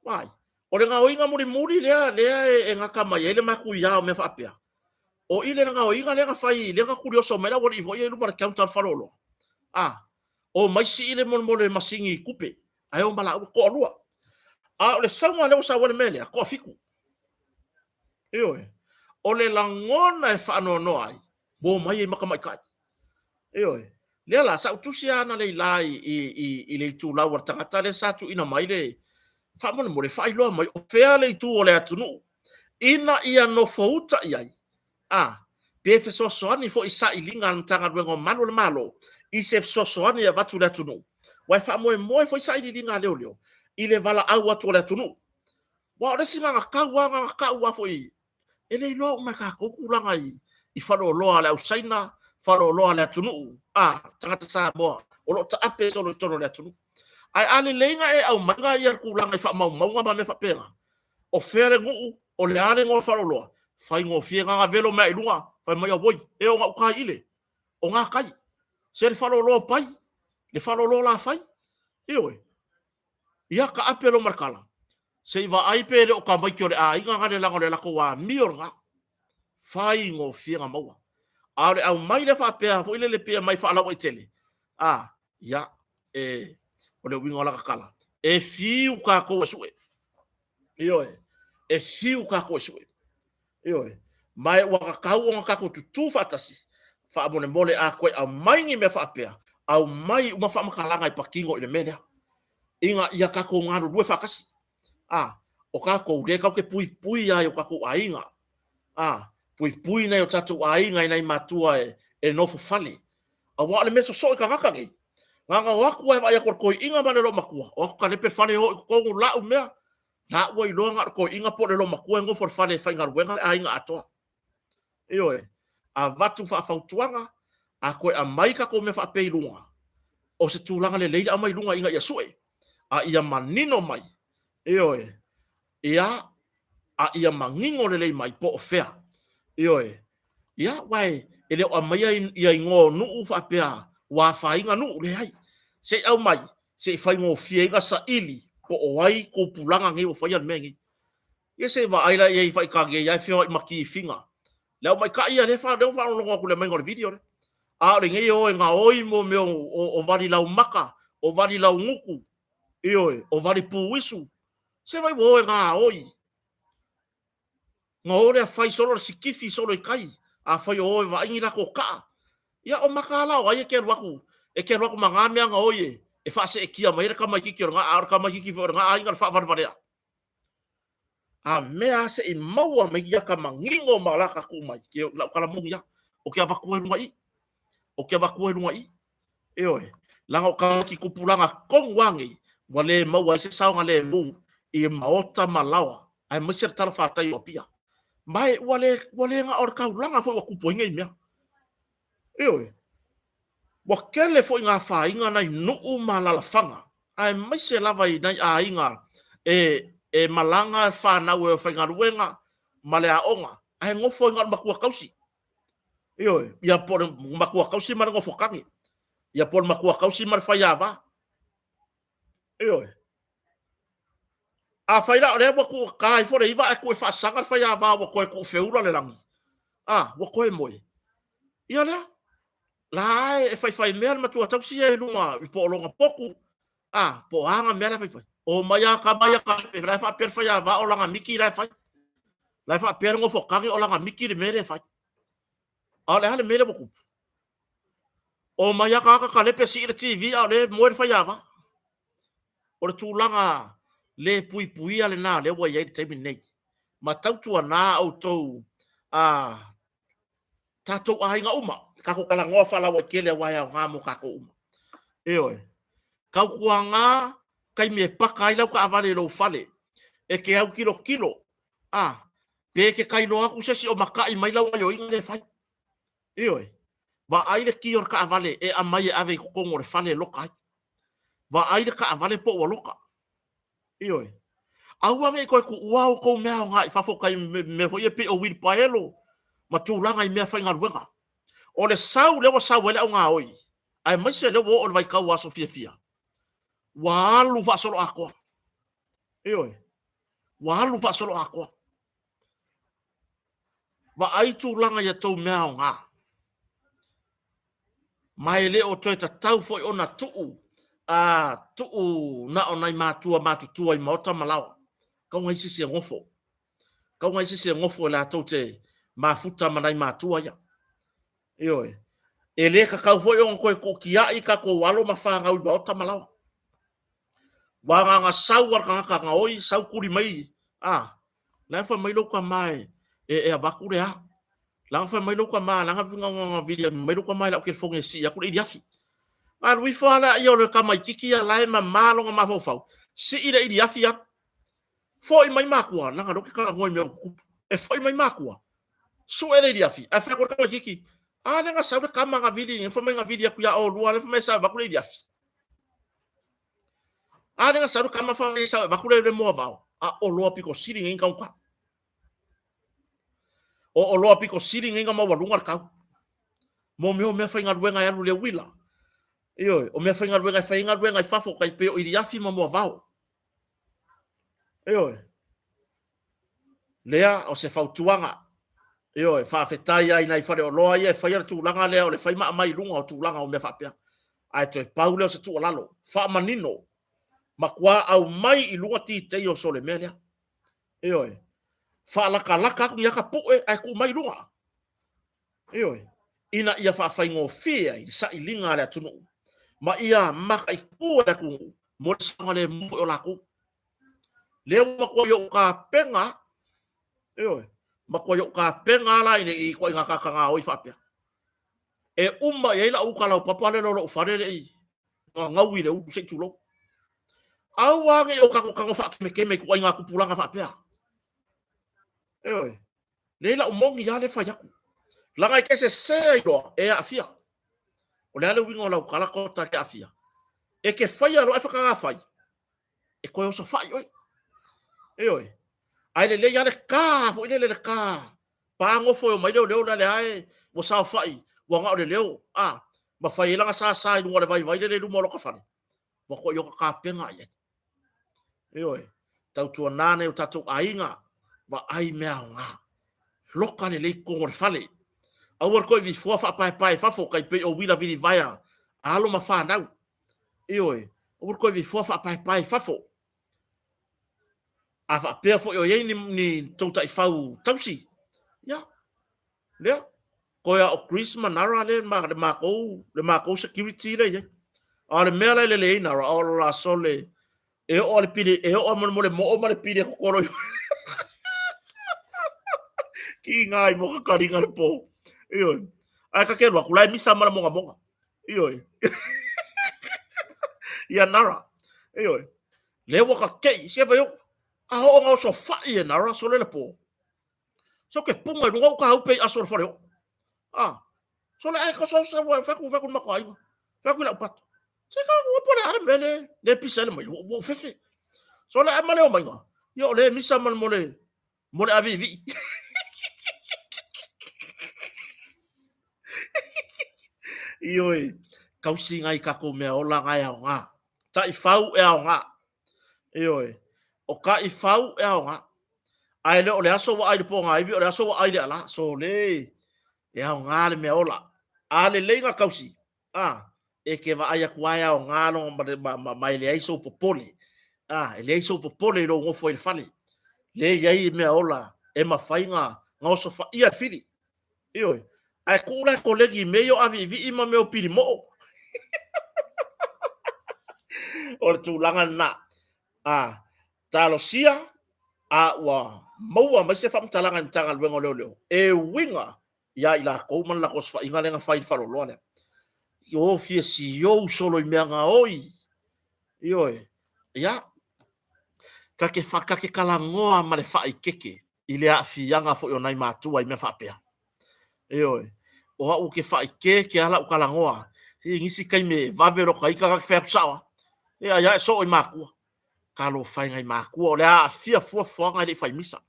Vaai, o le gaoiga mulimuli lea, lea e gata mai ai le matuia o mea faapea, o i le gaoiga lea na fai, lea na tulioso mai le aualii foi ia i luma o le counter o le faleoloa, a, omai sii le mo le masini tupe, ae o ma laua, toalua. A o le sauga lea ua sau ai le mea lea, toafitu. Ioe. O le lagona e faanoanoa ai, ua omai ai ma tamaitai. Ioe. Lea la, sa ou tusi lava analeila i le itulau a le tagata lea sa tuuina mai le faamolemole, faailoa mai o fea le itu o le atunuu ina ia nofouta i ai, a, pe fesoasoani foi i sailiga a le Matagaluega o Malu o le Malo i se fesoasoani e avatu i le atunuu. Aua e faamoemoe foi sailiiliga a leoleo i le valaau atu o le atunuu. Aua o le isi gagatau lava, gagatau lava foi, e le iloa uma e tatou tulaga i faleoloa a le au Saina, faleoloa a le atunuu, a, tagata Samoa o lo o taape solo i totonu o le atunuu. Ae a lelei ona e aumaia ia tulaga i faamaumauga ma mea faapena, o fea le nuu, o le a le igoa o le faleoloa, faigofie na ona velo mai lava i luga, fai mai, auoi, e o gauta i le, o gatai, se le faleoloa o Pai, le faleoloa o Lafai, ioe. Ia taape loa ma le tala, se i vaai pe le o tamaiti o le aiga na le leaga o le latou amio lena. Faigofie ona maua. A o le aumai lea faapea foi lele pei e aumai faalauaitele, a, ia, e, o le uiga o lata tala, e fiu tatou e sue. Ioe, e fiu tatou e sue. Ioe, ma ua tatau ona tatou tutu faatasi, faamolemole a toe aumai ni mea faapea, aumai uma faamatalaga e patino i le mea lea, ina ia tatou galulue faatasi. A, o tatou lea tatou te puipui lava i o tatou aiga. A, puipui nai o tatou aiga i nai matua e nofo fale. Aua o le mea sosoo i tagata nei, na ona o atu lava e vaai atu i le toeaina ma le loomatua, o atu talepe le fale, o i totonu, lau mea, La ua iloa na o le toeaina po o le loomatua e nofo i le fale e faigaluega le aiga atoa. Ioe, avatu faafautuaga, a toe aumai tatou mea faapea i luga, o se tulaga lelei le aumai i luga ina ia sue, a ia manino mai, ioe, ia, a ia manino lelei mai po o fea. Ioe, ia, aua e le o aumaia ia igoa o nuu faapea ua afaina nuu, leai. Se i aumai, se i faigofie ai ona saili po o ai tupulaga nei ua faia le mea nei. Ia se i vaai la i ai i faitagei lava e feoai ma tifiga. Le aumaitai ia lea ua faalogologo atu i le aumaiga o le video lea. A o lenei e o e gaoi mo mea o vali laumaka, o vali laugutu, ioe, o vali puisu. Se vaai ua o e gaoi. Ona o lea fai solo le sikifi solo i tai, afai o o e vaai ni latou kaa. Ia o mataala o ai e te alu atu, e te alu atu ma na mea gaoi e faaseetia mai ai le tamaititi o lena, a o le tamaititi foi o lena aiga le faavalevalea. A mea lava se i maua mai ia ta manino ma la ta tuu mai, lau tala moni lava, ou te avatua i luga i i, ou te avatua i luga i i. Ioe, leaga o tamaiti tupulaga tonu lava nei, ua le maua ai se saogalemu i maota ma laoa, aemaise le talafatai o Apia. Ma e ua le, ua le na o le taulaga foi ua tupu ai nei mea. Ioe, ua tele foi ngā afaina nai nuu ma alaalafaga, aemaise lava i nai aiga e malaga fanau e o e faigaluega ma le aoga, ae nofo ai na o le matua tausi. Ioe, ia po o le matua tausi ma le nofo tane, ia po o le matua tausi ma le faiava. Ioe. Afai la o lea ua tuu ta ifo le iva ae tuu e faasaga le faiava ua toe tuufeula le lagi, a, ua toe moe. Ia lea, la e faifaimea le matua tausi ia i luga po o lona potu, a, po o a ana mea la e faifai. Omai lava tama ia talepe, la e faapea le faiava o lana miti la e fai. La e faapea le nofo tane o lana miti le mea lea e fai. A o le a le mea lea ua tupu? Omai lava tagata talepe sii le TV a o lea e moe le faiava. O le tulaga le puipuia lena lea ua i ai i le taimi lenei. Ma tautuana outou a tatou aiga uma, tatou talanoa faalauaitele aua e aoga mo tatou uma. Ioe. Tautuana Taimi e paka ai lau taavale i lou fale, e te au tilotilo, a, pe e te tailoa atu se isi o mata'i mai lau gaioiga lea e fai. Ioe. Vaai le ki o le taavale e aumai e ave i totonu o le fale e loka ai. Vaai le taavale po ua loka. Ioe. Aua ne i toe tuua a outou mea aoga i fafo tai mea foi ia pei o uilipaelo ma tulaga i mea faigaluega. O le sau lea ua sau ai le augaoi, aemaise lea ua oo i le vaitau o aso fiafia, ua alu faasoloatoa. Ioe. Ua alu faasoloatoa. Vaai tulaga i a outou mea aoga. Ma e le o toe tatau foi ona tuu a tuu na o nai matua matutua i maota ma laoa. Tau nai sisi e nofo. Tau nai sisi e nofo e latou te mafuta ma nai matua ia. Ioe. E le tatau foi ona toe tuutiai tatou alo ma fanau i maota ma laoa. Ua agaga sau a le tagata gaoi, sau tuli mai, a, la e fai mai lou tama e, e, e avatu le a. Leaga fai mai lou tama, leaga na vili mai lou tama i lau telefoni e sii atu le iliafi. Alu ifo lava laia o le tamaititi ia la e mama lona mafaufau, sii le iliafi alu. Foi mai matua, leaga o lea ou te talanoa i mea ua tutupu. E foi mai matua, sue le iliafi, ae fai atu le tamaititi, a lea na sau le tama na vili, fai mai na vili atu ia oulua, lea fai mai e sau e avatu le iliafi. A lea na sau le tama fai mai e sau e avatu le moavao, a o oloa pito sili nei ona taugata. O oloa pito sili nei ona maualuga le tau. Mo mea o mea faigaluega e alu i le uila. Ioe, o mea faigaluega e fai ai galuega i fafo, tai pei o iliafi ma moavao. Ioe. Lea o se fautuaga. Ioe, faafetai lava i nai faleoloa ia e faia le tulaga lea o le fai ma aumai i luga o tulaga o mea faapea. Ae toe pau lea o se tuualalo, faamanino, matua aumai i luga details o le mea lea. Ioe, faalatalata atu ni ata pue ae tuu mai i luga. Ioe, ina ia faafaigofie ai le sailiga a le atunuu ma ia mataitu e le atunuu mo le saogalemu foi o latou. Lea ua matuai ou tapena, ioe, matuai ou tapena la i ituaiga tagata gaoi faapea. E uma i ai lau uta laupapa lea o lou fale le i gaui i le ulu se i tulou. Aua ne i o tatou tago faakemekeme i ituaiga tupulaga faapea. Ioe, Leai lau moni lava lea e fai atu. Leaga e te sese ai loa, e aafia. O le a le uiga o lau tala tota e te aafia? E te faia loa ae faataga fai, e toe osofai oe. Ioe. Ae lelei lava le ta foi lele le ta pa nofo e omai leoleo la lea e ua saofai, ua na o le leo, a, ma fai ai lana sasa i luga o le vaivai lele i luma o lota fale. Ua matuai ota tapena i ai. Ioe, tautuana nai o tatou aiga, vaai mea aoga. Loka lelei totonu o le fale. Aua le toe vifoa faapaepae i fafo, tai pei o uila vilivaea a alo ma fanau. Ioe, aua le toe vifoa faapaepae i fafo. A faapea foi o i ai ni, ni tou taifau tausi, ia, lea, Toe a o Chris ma Nara le, ma, le matou, le matou security le i ai. A o le mea la e lele ai Nara, o la sole, e oo a le pili, e oo a mo le moo ma le pili e kokolo i. Ki ngā i moka karinga le pō. Ioe. Ae ka ke alu atu, la e misa ma le mogamoga. Ioe. Ia Nara. Ioe. Le ua ka kei, se vai o, a oo ngā oso whai e Nara, sole le pō. So ke punga i lunga o ka upe i aso o le fale o. Ah, so le ai ka so sa wa fa ku fa ku ma ko ai. Fa ku la pato. Se ka ua pole ale mele le pisa le mai ua fefe. So le ama le o mai nga. Yo le misa mal mole mole avi vi. Ioe, kausi ngai kako mea ola ngai ao ngā. Taifau e ao ngā. Ioe, o taifau e ao ngā. Ae le o le aso ua ai le pōgaiwi, o le aso ua ai le ala. So le, e aoga le mea ola. A lelei ngā kausi, a, e ke vaai atu lava e aoga lona ma, ma, ma, ma e leai sou popole. A, e leai sou popole i lou nofo ai i le fale. Le i ai mea ola e mafai na, na osofaia e fili. Ioe. Ae tuu la e kolegi i mea ia o aviivii ma mea o pili moo. O le tulaga lena. A, talosia a ua maua mai se faamatalaga i le Matagaluega o Leoleo e uiga ia i latou ma le latou osofaiga lea na fai i le faleoloa lea. O fia siou solo i mea gaoi. Ioe. Ia, ka ke fa, ka ke kalagoa ma le faaikeke i le aafiaga foi o nai matua i mea faapea. Ioe, o au ke faaikeke a lau kalagoa, i nisi taimi e vave loka ita ka ke fai atu sao a. Ia, ia e soo i matua. Talofa e nai matua, o le a aafia fuafuaga e le i fai misa.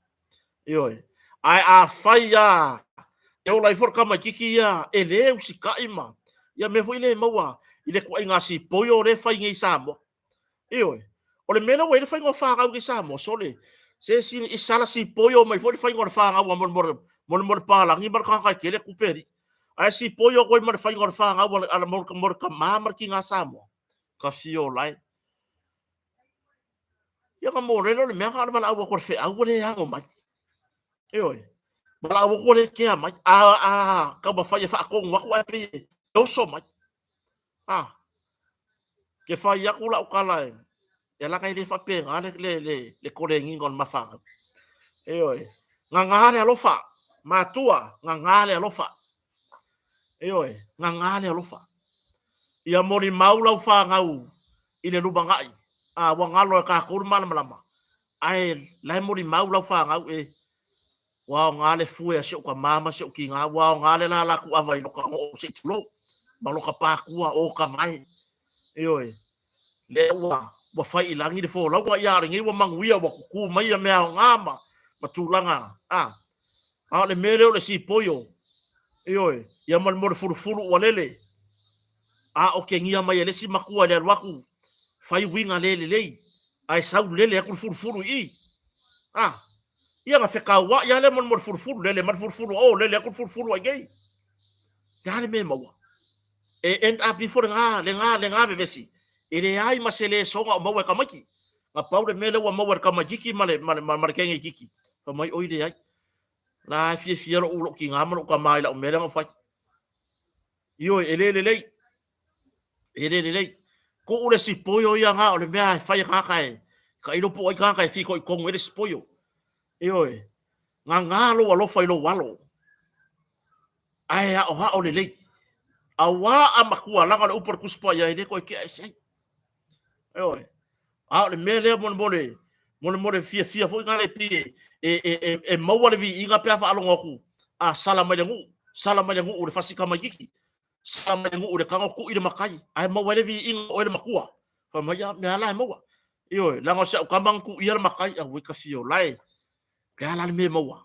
Ioe, ae afai lava e ola ifo le tamaitiiti ia e le usitai ma ia mea foi lea e maua i le ituaiga sipoio lea e fai nei i Samoa. Ioe, o le mea lea ua i ai le faiga o fanau nei i Samoa, sole, se e sala sipoio mai foi le faiga o le fanau a mo le palagi ma le tagata e tele tupe alii. Ae sipoio atu ai ma le faiga o le fanau a mo le tama ma le tina Samoa. Ka fiola e. Ia ona maua loa lea o le mea na o le valaau atu o le feau ua le ano mai. Ioe. Valaau atu ua le kea mai. A taumafai e faatonu atu ae pei e oso mai. A. Ke fai atu lau tala e, ia leaga e le faapena le koleniga o le mafanau. Ioe. Gagā le alofa. Matua, gagā le alofa. Ioe, gagā le alofa. Ia molimau lau fanau i le lumanai, a ua galo e tatou le malamalama, ae la e molimau lau fanau e, ua aoga le fue a si ou tama ma si ou tina, ua aoga le lala tuava i loka noo se i tulou, ma loka patua o ka vae. Ioe, lea ua fai i lagi le folauga, ia a o lenei ua manuia, ua tutu mai ia mea aoga ma tulaga, a, A o le mea lea o le sipoio, ioe, ia ma le mea o le fulufulu ua lele, a okegia mai e le isi matua i le alu atu, fai uiga le lelei, ae sau lele atu le fulufulu i i. A, ia na fetauai lava lea ma le mea o le fulufulu, lele mai le fulufulu a o, lele atu le fulufulu a inei. Le a le mea e maua? E end up ifo lena, lena, lena vevesi, e leai ma se lesona o maua e tamaiti. Na pau le mea lea ua maua e le tamaitiiti ma le, ma le, ma le teine itiiti, fai mai, oi leai, la e fiafia lou, lou tina ma lou tama i lau mea lea na ou fai. Ioe, e le lelei. E le lelei. Tuu le sipoio ia na o le mea e fai e tagata e tailo po o ai tagata e fitoitonu ai le sipoio. Ioe, gagā lou alofa i lou alo, ae aoao lelei. Auā a matua, leaga o le upu a le Tusi Paia, e le toe tea ese ai. Ioe. A o le mea lea molemole, molemole fiafia foi na le pei e maua le viiga pe a faalogo atu, a sala mai le nuu, sala mai le nuu i le fasi tamaitiiti, sala mai le nuu i le tago tui le matai, ae maua ai le viiga o oe le matua. Fai mai, ia, mea la e maua. Ioe, leaga o si au tama na tuuia le matai, auē ka fiola e. Le a la le mea e maua?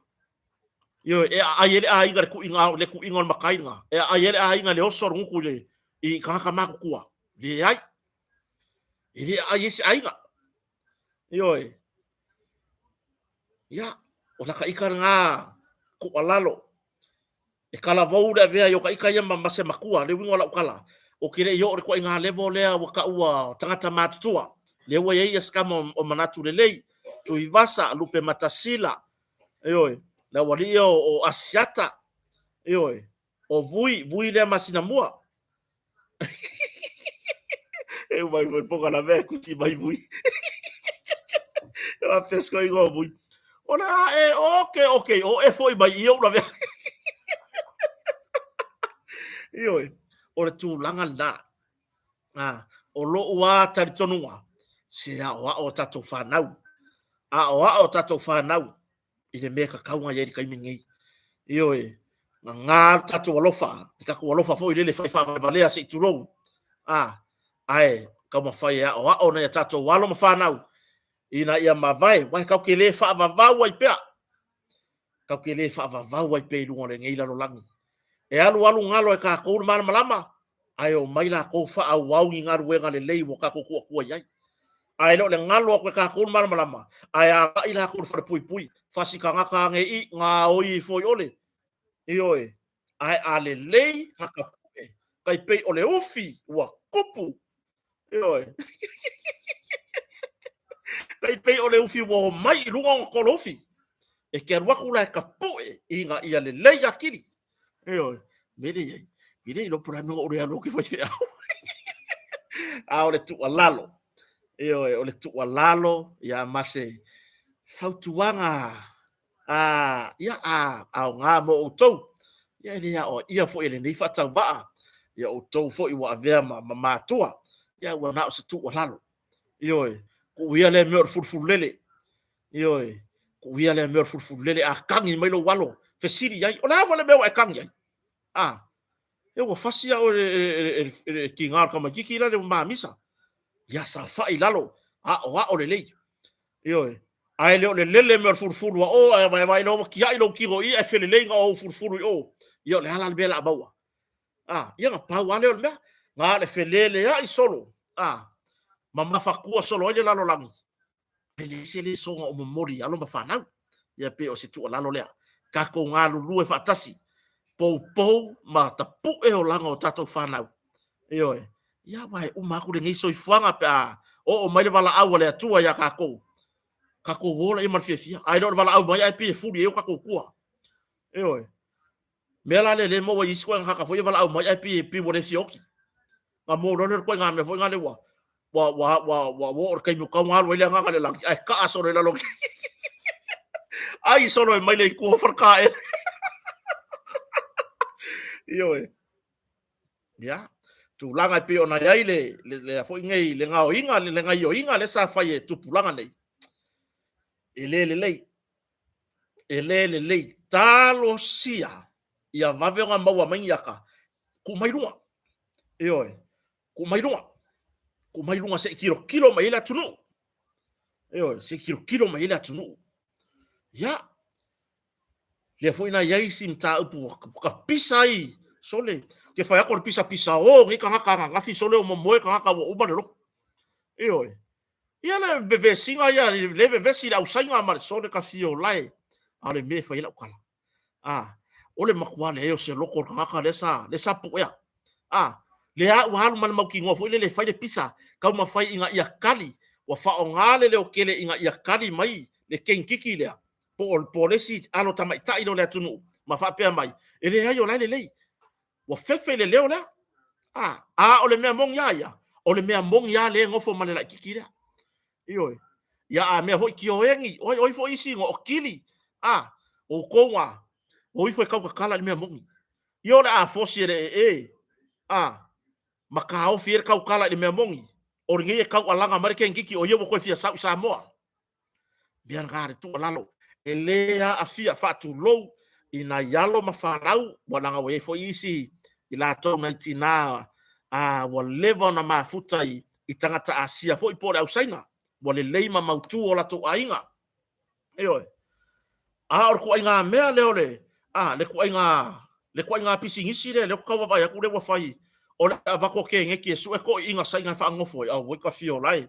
Ioe, e aai ai le aiga i le tuuiga, le tuuiga o le matai lena. E aai ai le aiga i le oso o le gutu i le, i tagata matutua. Leai. E le aai ai se aiga. Ioe. Ia, o laka ika lena tuualalo. E talavou le avea i o ta ika ia ma se matua, le uiga o lau tala, ou te le i oo i le ituaiga level lea ua taua tagata matutua, lea ua i ai se tama o manatu lelei, Tuivasa, Lupematasila, ioe, le aualii ia o Asiata, ioe, o Vui, Vui lea masina mua. E uma ifo i polokalame ae tusi mai Vui. E faapea se igoa o Vui. O le a e oke oke o e foi mai i ou lavea. Ioe, o le tulaga lena. Ah, o lou a talitonuga, se aoao a tatou fanau. Aoao a tatou fanau i le mea e tatau ona i ai i le taimi lenei. Ioe, gagā lo tatou alofa, le tatou alofa foi lele fai faavalevalea se i tulou. A, ae taumafai e aoao nai a tatou alo ma fanau ina ia mavae, aua tatou te le faavavau ai pea, tatou te le faavavau ai pea i luga o lenei lalolagi. E alualu galo e tatou le malamalama, ae omai latou faaauau ni galuega lelei ua tatou tuuatua i ai. Ae le o le galo atu e tatou le malamalama, ae agai latou i le falepuipui, fasi tagata ane i, gaoi ifo i ole. Ioe, ae a lelei gatapu'e, tai pei o le ufi ua tupu. Ioe. Tai pei o le ufi ua omai i luga ona tolo ufi. E te alu atu la e tapu'e ina ia lelei atili. Ioe, mea lea i ai, e le iloa po o le a le mea na ou le alu atu e fai feau. A o le tuualalo, ioe, o le tuualalo, ia ma se fautuaga a, ia, a aoga mo outou. Ia e le aoaia foi e lenei faatauvaa, ia outou foi ua avea ma matua, ia ua na o se tuualalo. Ioe, Kuu ia lea mea o le fulufululele. Ioe, kuu ia lea mea o le fulufululele, a kagi mai lou alo, fesili i ai, o le a foi le mea ua e kagi ai? A, e ua fasi au e le tiga o le tamaititi la le mamisa. Ia saofai i lalo, aoao lelei. Ioe, ae le o le lele mai o le fulufulu a o, ae vaevae loa ua tiai lou tino i i ae felelei na o ou fulufulu i o. Ia o le a la le mea o le a maua? A, ia na pau lava lea o le mea. Na o le feleleai solo, a, ma mafatua solo ai le lalolagi, ae leai se lesona o momoli i alo ma fanau. Ia pei o se tuualalo lea. Tatou galulue faatasi, poupou ma tapue olaga o tatou fanau. Ioe. Ia aua e uma atu lenei soifuaga pe a oo mai le valaau a le Atua ia tatou, tatou o laia ma le fiafia. Ae le o le valaau mai ae pei e fuli ai o tatou tua. Ioe. Mea la lea lea e maua i isi ituaiga tagata foi ia valaau mai ae pei pei ua le fia oti. Na maua loa lea o le ituaiga mea foi lea ua ua ua ua ua oo i le taimi ua tatau ona alu ai le agaga i le lagi ae taa solo i lalo ai solo e mai le itu o Falekaele. Ioe. Ia, tulaga e pei ona i ai le le le foi nei le gaoiga le gaioiga lea sa fai e tupulaga nei. E le lelei. E le lelei. Talosia ia vave ona maua mai ni ata, tuu mai luga. Ioe, tuu mai luga. Tuu mai luga se i tilotilo mai ai le atunuu. Ioe, se i tilotilo mai ai le atunuu. Ia, lea foi na i ai isi mataupu ua tapisa ai, sole, ke fai atu o le pisapisa o nei tagata ananafi sole o momoe tagata ua uma le lotu. Ioe, Ia le vevesiga ia, le vevesi i le ausaina ma le sole tafiolae, a o le mea e fai ai lau tala. A, o le matua leai o se loto o le tagata lea sa, lea sa puea. A, lea ua alu ma le mautinoa foi lele e fai le pisa, taumafai ina ia kali, ua faaaoga le leotele ina ia kali mai le kenekiti lea, po o, po o le isi alo tamaitai lea o le atunuu, ma faapea mai, e leai o la e lelei. Ua fefe i le leo lea. A, a o le mea moni a ia, o le mea moni a lea e nofo ma le laititi lea. Ioe. Ia a mea foi tioeni, oi oi foi isi no o kili. A, outou a, o ifo e tautatala i le mea moni. Ia o le a fosi e le ee, a, ma taofi ai le tautala i le mea moni, o lenei e taualaga mai le kenekiti o ia ua toe fia sau i Samoa. Mea lena le tuualalo, e le aafia, faatulou i nai alo ma fanau, ua leaga ua i ai foi isi i latou nai tina a ua leva ona mafuta i, i tagata Asia foi po o le au Saina, ua lelei ma mautu o latou aiga. Ioe. A o le tuaiga mea lea o le, a, le tuaiga, le tuaiga pisinisi lea, lea ou te tau vaavaai atu lea ua fai, o le avatu o keneti e sue toeaiina Saina e faanofo ai, auoi tafiola e.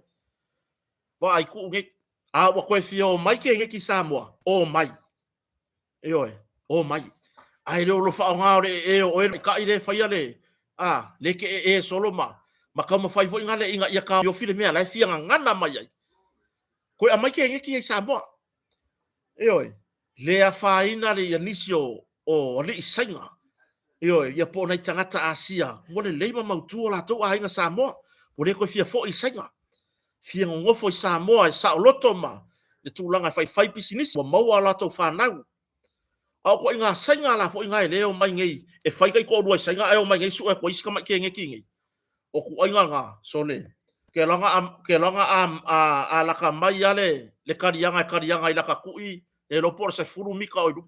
Vaai tuu nei. A ua toe fia omai keneti i Samoa, omai. Ioe, omai. Ae le o lo faaaoga o le ee o oe taitai lea e faia le, a, le te ee solo ma, ma taumafai foi na le ina ia taofiofi le mea la e fia gagana mai ai. Toe aumai keneti ia i Samoa. Ioe, le afaina le ia nisi o, o alii Saina, ioe, ia po o nai tagata Asia, ua lelei ma mautu o latou aiga Samoa, ua le toe fia foi i Saina. Fia nonofo i Samoa e saoloto ma le tulaga e faifai pisinisi, ua maua a latou fanau. A o ituaiga Saina la foi na e le omai nei e fai taitoalua i Saina ae omai nei sue atu ai isi tamai keneti nei. O ituaiga na, sole, ke loa ke loa a a lata mai lava le le taliaga e taliaga i lata tui, le iloa po o le 10 mita o i luma.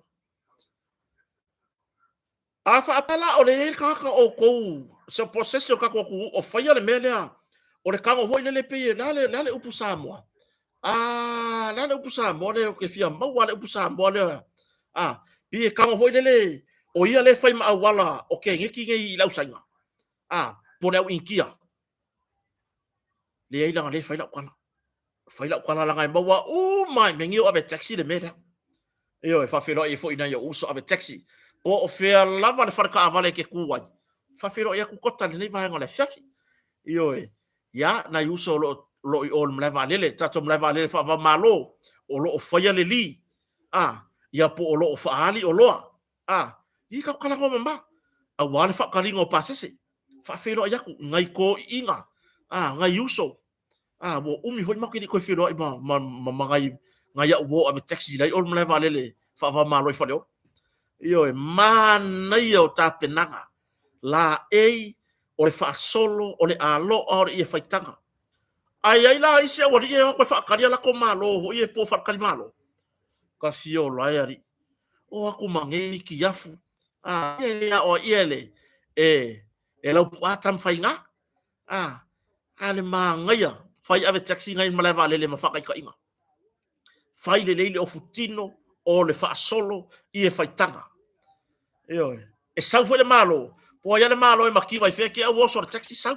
A faapea la o lea e i ai le tagata o outou, po o se isi o le tatou atunuu o faia le mea lea, o le tago foi lele pei e, le a le, le a le upu Samoa? A, le a le upu Samoa lea ou te fia maua lava le upu Samoa lea. A, pei e tago foi lele o ia lea e fai ma auala o keneti nei i le au Saina, a, po o le au Initia. Leai leaga lea e fai lau tala. Fai lau tala leaga e maua uma i mea nei o ave taxi le mea lea. Ioe, faafeiloai ai foi i nai ou uso ave taxi. Po o fea lava le fale taavale e te tu ai, faafeiloai atu kota i lenei vaega o le afiafi. Ioe, ia, nai uso o lo o i o i le malae vaalele, tatou malae vaalele faava-o-Malo, o lo o faia le li, a, ia po o lo o faaali oloa, A, i ka talanoa mama, aua le faataliga o pasese. Faafeiloai atu, nai toeaiina, a, nai uso, a, ua umi foi matou e le i toe feiloai ma, ma, ma, ma nai, nai au uo ave taxi la i o le malae vaalele faava-o-Malo i Faleolo. Ioe, manaia o tapenaga, laei, o le faasolo, o le aloa, o le ie faitaga. Ae i ai la isi aualii e o atu e faatali a latou malo foi ia po o faletalimalo. Ka fiola e alii. O atu ma nei mitiafu. A, ia e le aoaia e le e e Laupu'a Tamafaiga. A, a le manaia fai ave taxi nai malae vaalele ma faataitaiga. Fai lelei le ofutino o le faasolo i e faitaga. Ioe. E sau foi le Malo, po o ai lava le Malo e mativa i fea, te i ua oso i le taxi sau.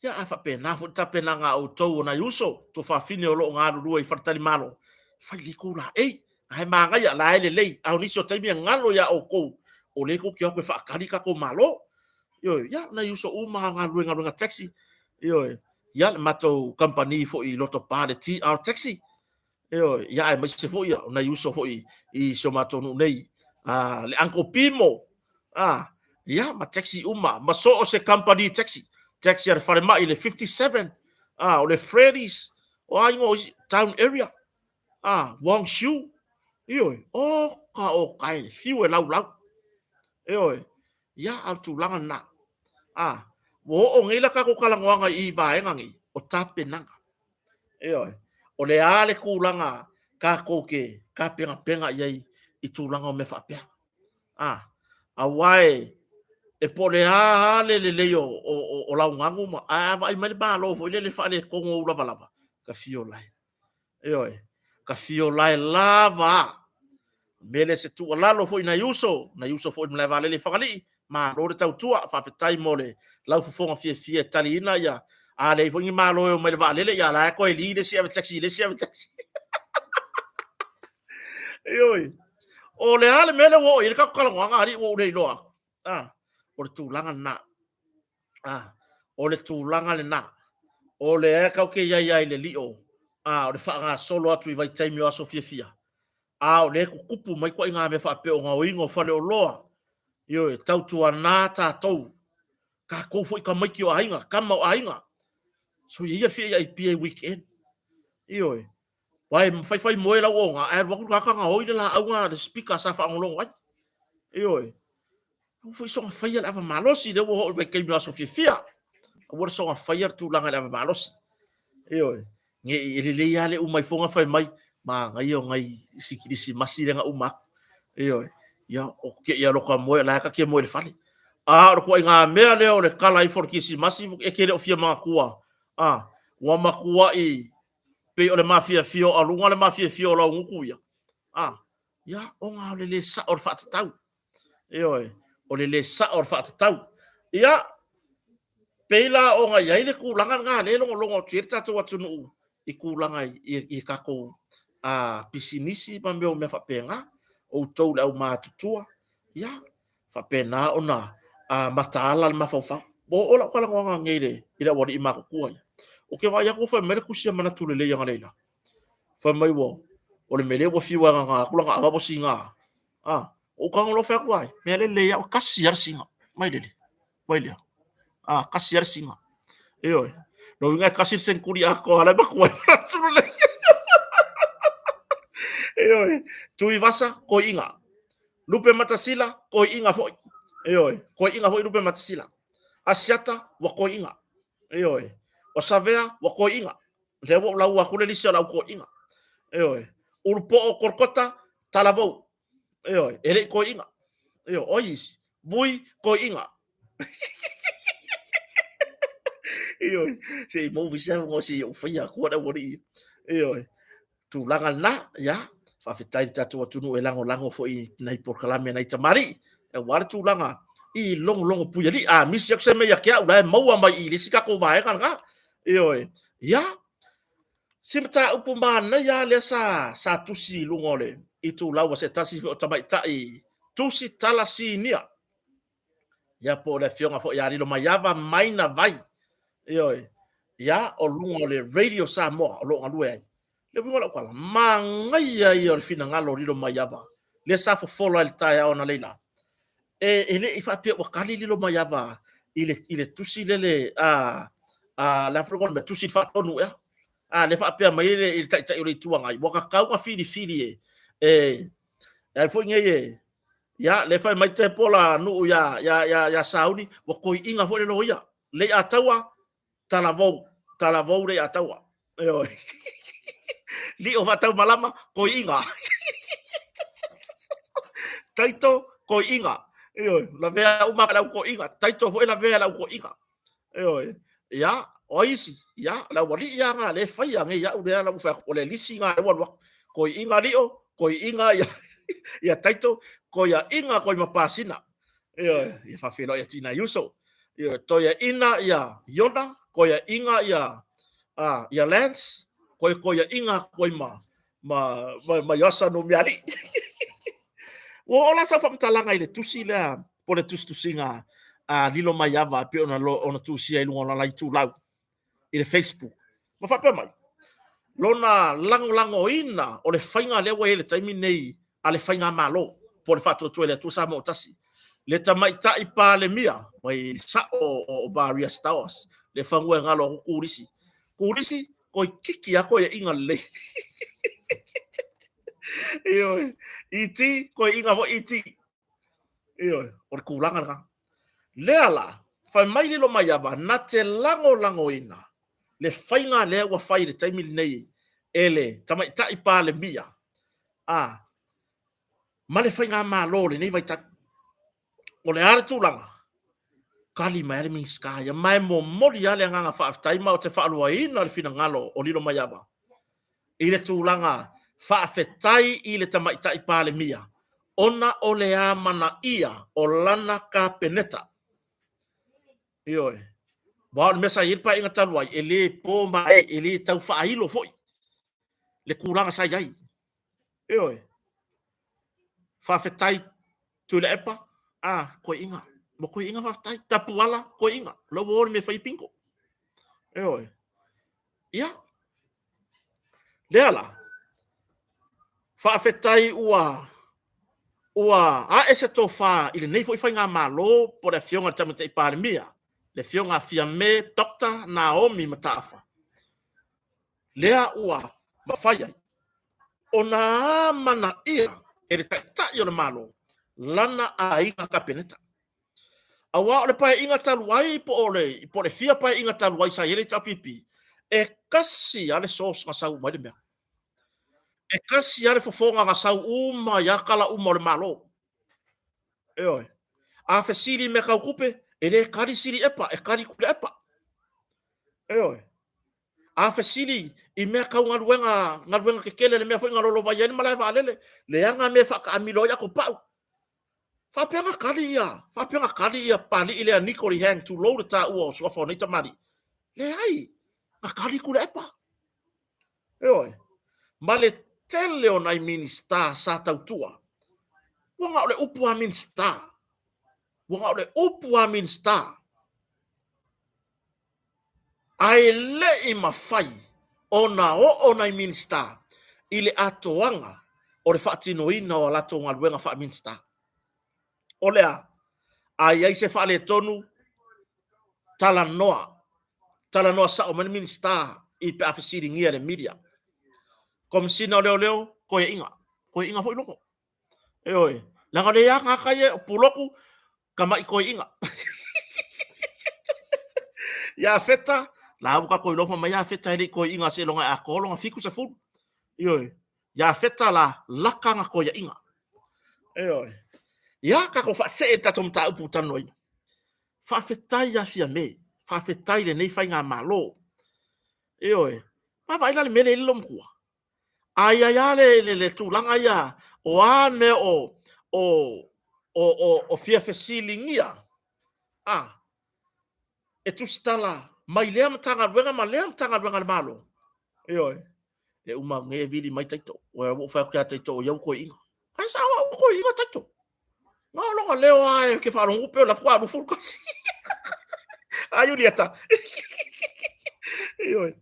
Ia, a faapena foi le tapenaga a outou o nai uso, tuafafine o lo o galulue i faletalimalo, fai lelei tou laei. Ae manaia, la e lelei. A o nisi o taimi e galo ia outou, o lea tou te o atu e faatali tatou Malo. Ioe, ia, nai uso uma a galulue i galuega taxi, ioe, ia, le matou kamupani foi i Lotopa le TR Taxi, ioe, ia, aemaise foi o nai uso foi i si o matou nuu nei, a, le Uncle Pimo, a, ia, ma taxi uma, ma so o se kamupani taxi, taxi a le falemai le 57, a, o le Freddy's, o a igoa o isi, Town Area, a, Wong Shiu, ioe, oka oka e, fiu e laulau, ioe, ia, a o le tulaga lena. A, ua oo nei la tatou talanoaga i vaega nei, o tapenaga. Ioe, o le a le tulaga tatou te tapenapena i ai i tulaga o mea faapea. A, aua e, e po o le a lava le lelei o, o, o, o laugagu ma, ae a vaai mai le Malo foi lele faaletonu ou lavalava, ka fiola e. Ioe, ka fiolae lava a. Mea lea se tuualalo foi nai uso, nai uso foi i le malae vaalele i Fagalii, malo le tautua, faafetai mo le laufofoga fiafia e taliina ia, a leai foi ni malo e omai i le vaalele, ia la e toe li le isi ave taxi i le isi ave taxi. Ioe. O le a le mea lea ua oo i ai le tatou talanoaga alii ua ou le iloa atu. Ah, o le tulaga lena. Ah, o le tulaga lena. O lea tatou te i ai lava i le lio, ah, o le faagasolo atu i vaitaimi o aso fiafia, a o lea e tutupu mai ituaiga mea faapea o gaoiga o faleoloa. Ioe, tautuana tatou, tatou foi tamaiti o aiga, tama o aiga. Soia ia le fia i i weekend. Ioe, Aua e mafai fai moe lau oga, ae alu atu le tagata gaoi le laau na le speaker sa faalogologo ai. Ioe. Aua foi soona faia le ava malosi, lea ua oo i le vaitaimi o aso fiafia. Aua le soona faia le tulaga i le ava malosi. Ioe. Ne i e lelei lava le uma ifoga fai mai, manaia o nai si kerisimasi lea na uma atu. Ioe. Ia, o te i aloka moe, la e ta te moe i le fale. A o le ituaiga mea lea o le kala ifo o le kerisimasi, e te le o fia manatua, a, ua matuai pei o le mafiafia o aluga le mafiafia o laugutu ia. A, ia, ona o le le sao o le faatatau. Ioe, o le le sao o le faatatau. Ia, pei la ona i ai le tulaga lena lea e logologo atu i ai le tatou atunuu i tulaga i tatou pisinisi ma mea o mea faapena. Outou le aumatutua, ia, faapena ona mataala le mafaufau. Ua oo lau talanoaga nei i le aualii matutua ia. Ou te vaai atu ua fai mai le tusi a Manatu Lelei analeila. Fai mai ua, o le mea lea ua fiu e agaga atu lana ava ua siga. A, ou tago loa fai atu ai, mea lelei au, kasi lava le siga. Mai lele, mai lea. A, kasi lava le siga. Ioe. Lona uiga e kasi le seneturi atoa la e matua ai Manatu Lelei. Ioe. Tuivasa, toeaiina. Lupematasila, toeaiina foi. Ioe, toeaiina foi Lupematasila. Asiata, ua toeaiina. Ioe. O Savea, ua toeaiina. Lea ua ou lauga atu le lisi o lau toeaiina. Ioe. Ulupo'o Kolokota, Talavou. Ioe, e le i toeaiina. Ioe, o ai isi? Vui, toeaiina. Ioe, se i maua foi se avanoa se i ou faia atua le aualii. Ioe. Tulaga lena, ia, faafetai i le tatou atunuu e lagolago foi i nai polokalame a nai tamalii, aua le tulaga i logologo puialii. A misi atu se mea ia te au, la e maua mai i le isi tatou vaega lena. Ioe, ia, si mataupu manaia lava lea sa, sa tusi i luga o le itulau a se tasi foi o tamaitai tusi tala sinia. Ia po o le afioga foi ia Lilomaiava Maina Vai. Ioe. Ia, o luga o le Radio Samoa o lo o galue ai. Le uiga o lau tala, manaia ia o le finagalo o Lilomaiava, lea sa fofola i le taeao analeila. E, e le i faapea ua tali Lilomaiava i le, i le tusi lele a, a, le a foi le mea, tusi faatonu ea. A, lea faapea mai le, i le Taitai o le Itu Agai, ua tatau ona filifili e, e, e ai foi nei e, ia, lea fai mai Tepola Nuu ia, ia, ia, ia Sauni, ua toiina foi le loia. Leiataua, Talavou, talavou le ia taua. Ioe. Lio faataumalama, koiiga. Taito, koiiga. Ioe, lavea uma le au koiiga. Taito foi lavea le au koiiga. Ioe. Ia, o ai isi? Ia, le aualii lava na le faia nei au lea lau fai atu, o le lisi na lea ua alu atu. Koiiga Lio, koiiga ia, ia Taito, koiaiga koi ma Pasina. Ioe, ia faafeiloai atu i nai uso. Ioe, toiaina ia Iona, koiaiga ia a ia Lance, koe koiaiga atu ai ma ma ma, ma Iosa Numialii. Ua oo la sau faamatalaga i le tusi lea po o le tusitusiga a Lilomaiava e pei ona, ona tusia i luga o lana itulau i le Facebook. Ma faapea mai, lona lagolagoina o le faiga lea ua i ai i le taimi lenei a le Faigamalo po o le Faatuatua i le Atua Samoa ua Tasi, le Tamaitai Palemia, mai sao o Maria Stowers, le fanua e galo atu Kulisi. Kulisi, toeitiiti lava toeaiina lelei. Ioe, ET, toeaiina foi ET. Ioe, o le tulaga lena. Lea la, fai mai Lilomaiava, na te lagolagoina le faiga lea ua fai i le taimi lenei e le Tamaitai Palemia a ma le Faigamalo o lenei vaitau. O le a le tulaga? Tali mai lava le Minisita ia, ma e momoli lava le agaga faafetai ma ou te faaluaina le finagalo o Lilomaiava i le tulaga faafetai i le Tamaitai Palemia ona o le amanaia o lana Kapeneta. Ioe. Aua o le mea sa i ai le Paeaiga talu ai, e le po ma e le tau faailo foi le tulaga sa i ai. Ioe. Faafetai Tuilaepa, a, koiiga. Ua koiiga faafetai. Tapuala, koiiga. O la ua o le mea e fai ai bingo. Ioe. Ia, lea la, faafetai ua ua ae se tofa i lenei foi faigamalo po o le Afioga i le Tamaitai Palemia, le Afioga a Fiame Doctor Naomi Mataafa, lea ua mafai ai ona amanaia e le Taitai o le Malo lana aiga Kapeneta. Aua o le Paeaiga talu ai po o le, po o le fia Paeaiga talu ai sa i ai le HRPP, e tasi lava le source na sau uma ai le mea. E tasi lava le fofoga na sau uma ai lava tala uma o le Malo. Ioe. A fesili i mea tau tupe, e le tali Siliepa, e tali Tuilaepa. Ioe. A fesili i mea tau galuega, galuega tetele, le mea foi na lolovaia ai le malae vaalele, leaga mea e faataamilo ai ato pau. Faapea na tali ia, faapea na tali ia Papalii lea Niko Lee Hang, tulou le taua o suafa o nei tamalii. Leai, na tali Tuilaepa. Ioe. Ma le tele o nai Minisita sa tautua, ua na o le upu a Minisita, ua na o le upu a Minisita, ae le i mafai ona oo nai Minisita i le atoaga o le faatinoina o a latou galuega faa-Minisita. O le a? A i ai se faaletonu, talanoa, talanoa sao mai le Minisita i pe a fesiligia e le media. Komesina o Leoleo, toeaiga, toeaiga foi logo. Ioe, leaga o lea ia tagata ia o Pulotu, tama'i toeaiga. Ia Feta, la ua tatou iloa fai mai ia Feta e le i toeaiga seiloga e atoa lona 70. Ioe, ia Feta la, laka ana toeaiga. Ioe. Ia, tatou faasee i le tatou mataupu ua talanoaina. Faafetai ia Fiame, faafetai i lenei faigamalo. Ioe, vaavaai la le mea lea e i ai le loomatua. A i ai lava le, le, le tulaga ia, o a mea o, o, o, o, o fia fesiligia, a, e tusitala mai lea Matagaluega ma lea Matagaluega a le Malo. Ioe, e uma nei e vili mai Taito. Ua ou fai atu ia Taito, o ia ua toeaina. Ae sao au ua toeaina Taito. Na o lona leo lava e ke faalogo pe o la faatoa 21. A Iulieta. Ioe,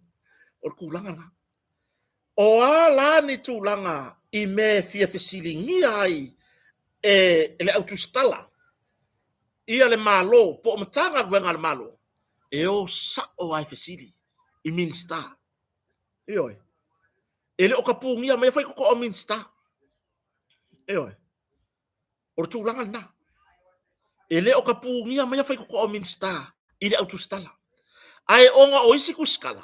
o le tulaga lena. O a la ni tulaga i mea e fia fesiligia ai e le au tusitala ia le Malo po o Matagaluega a le Malo, e o sao lava e fesili i Minisita. Ioe. E le o tapunia mai faitotoa o Minisita. Ioe. O le tulaga lena. E le o tapunia mai faitotoa o Minisita i le au tusitala. Ae ona o isi tusitala,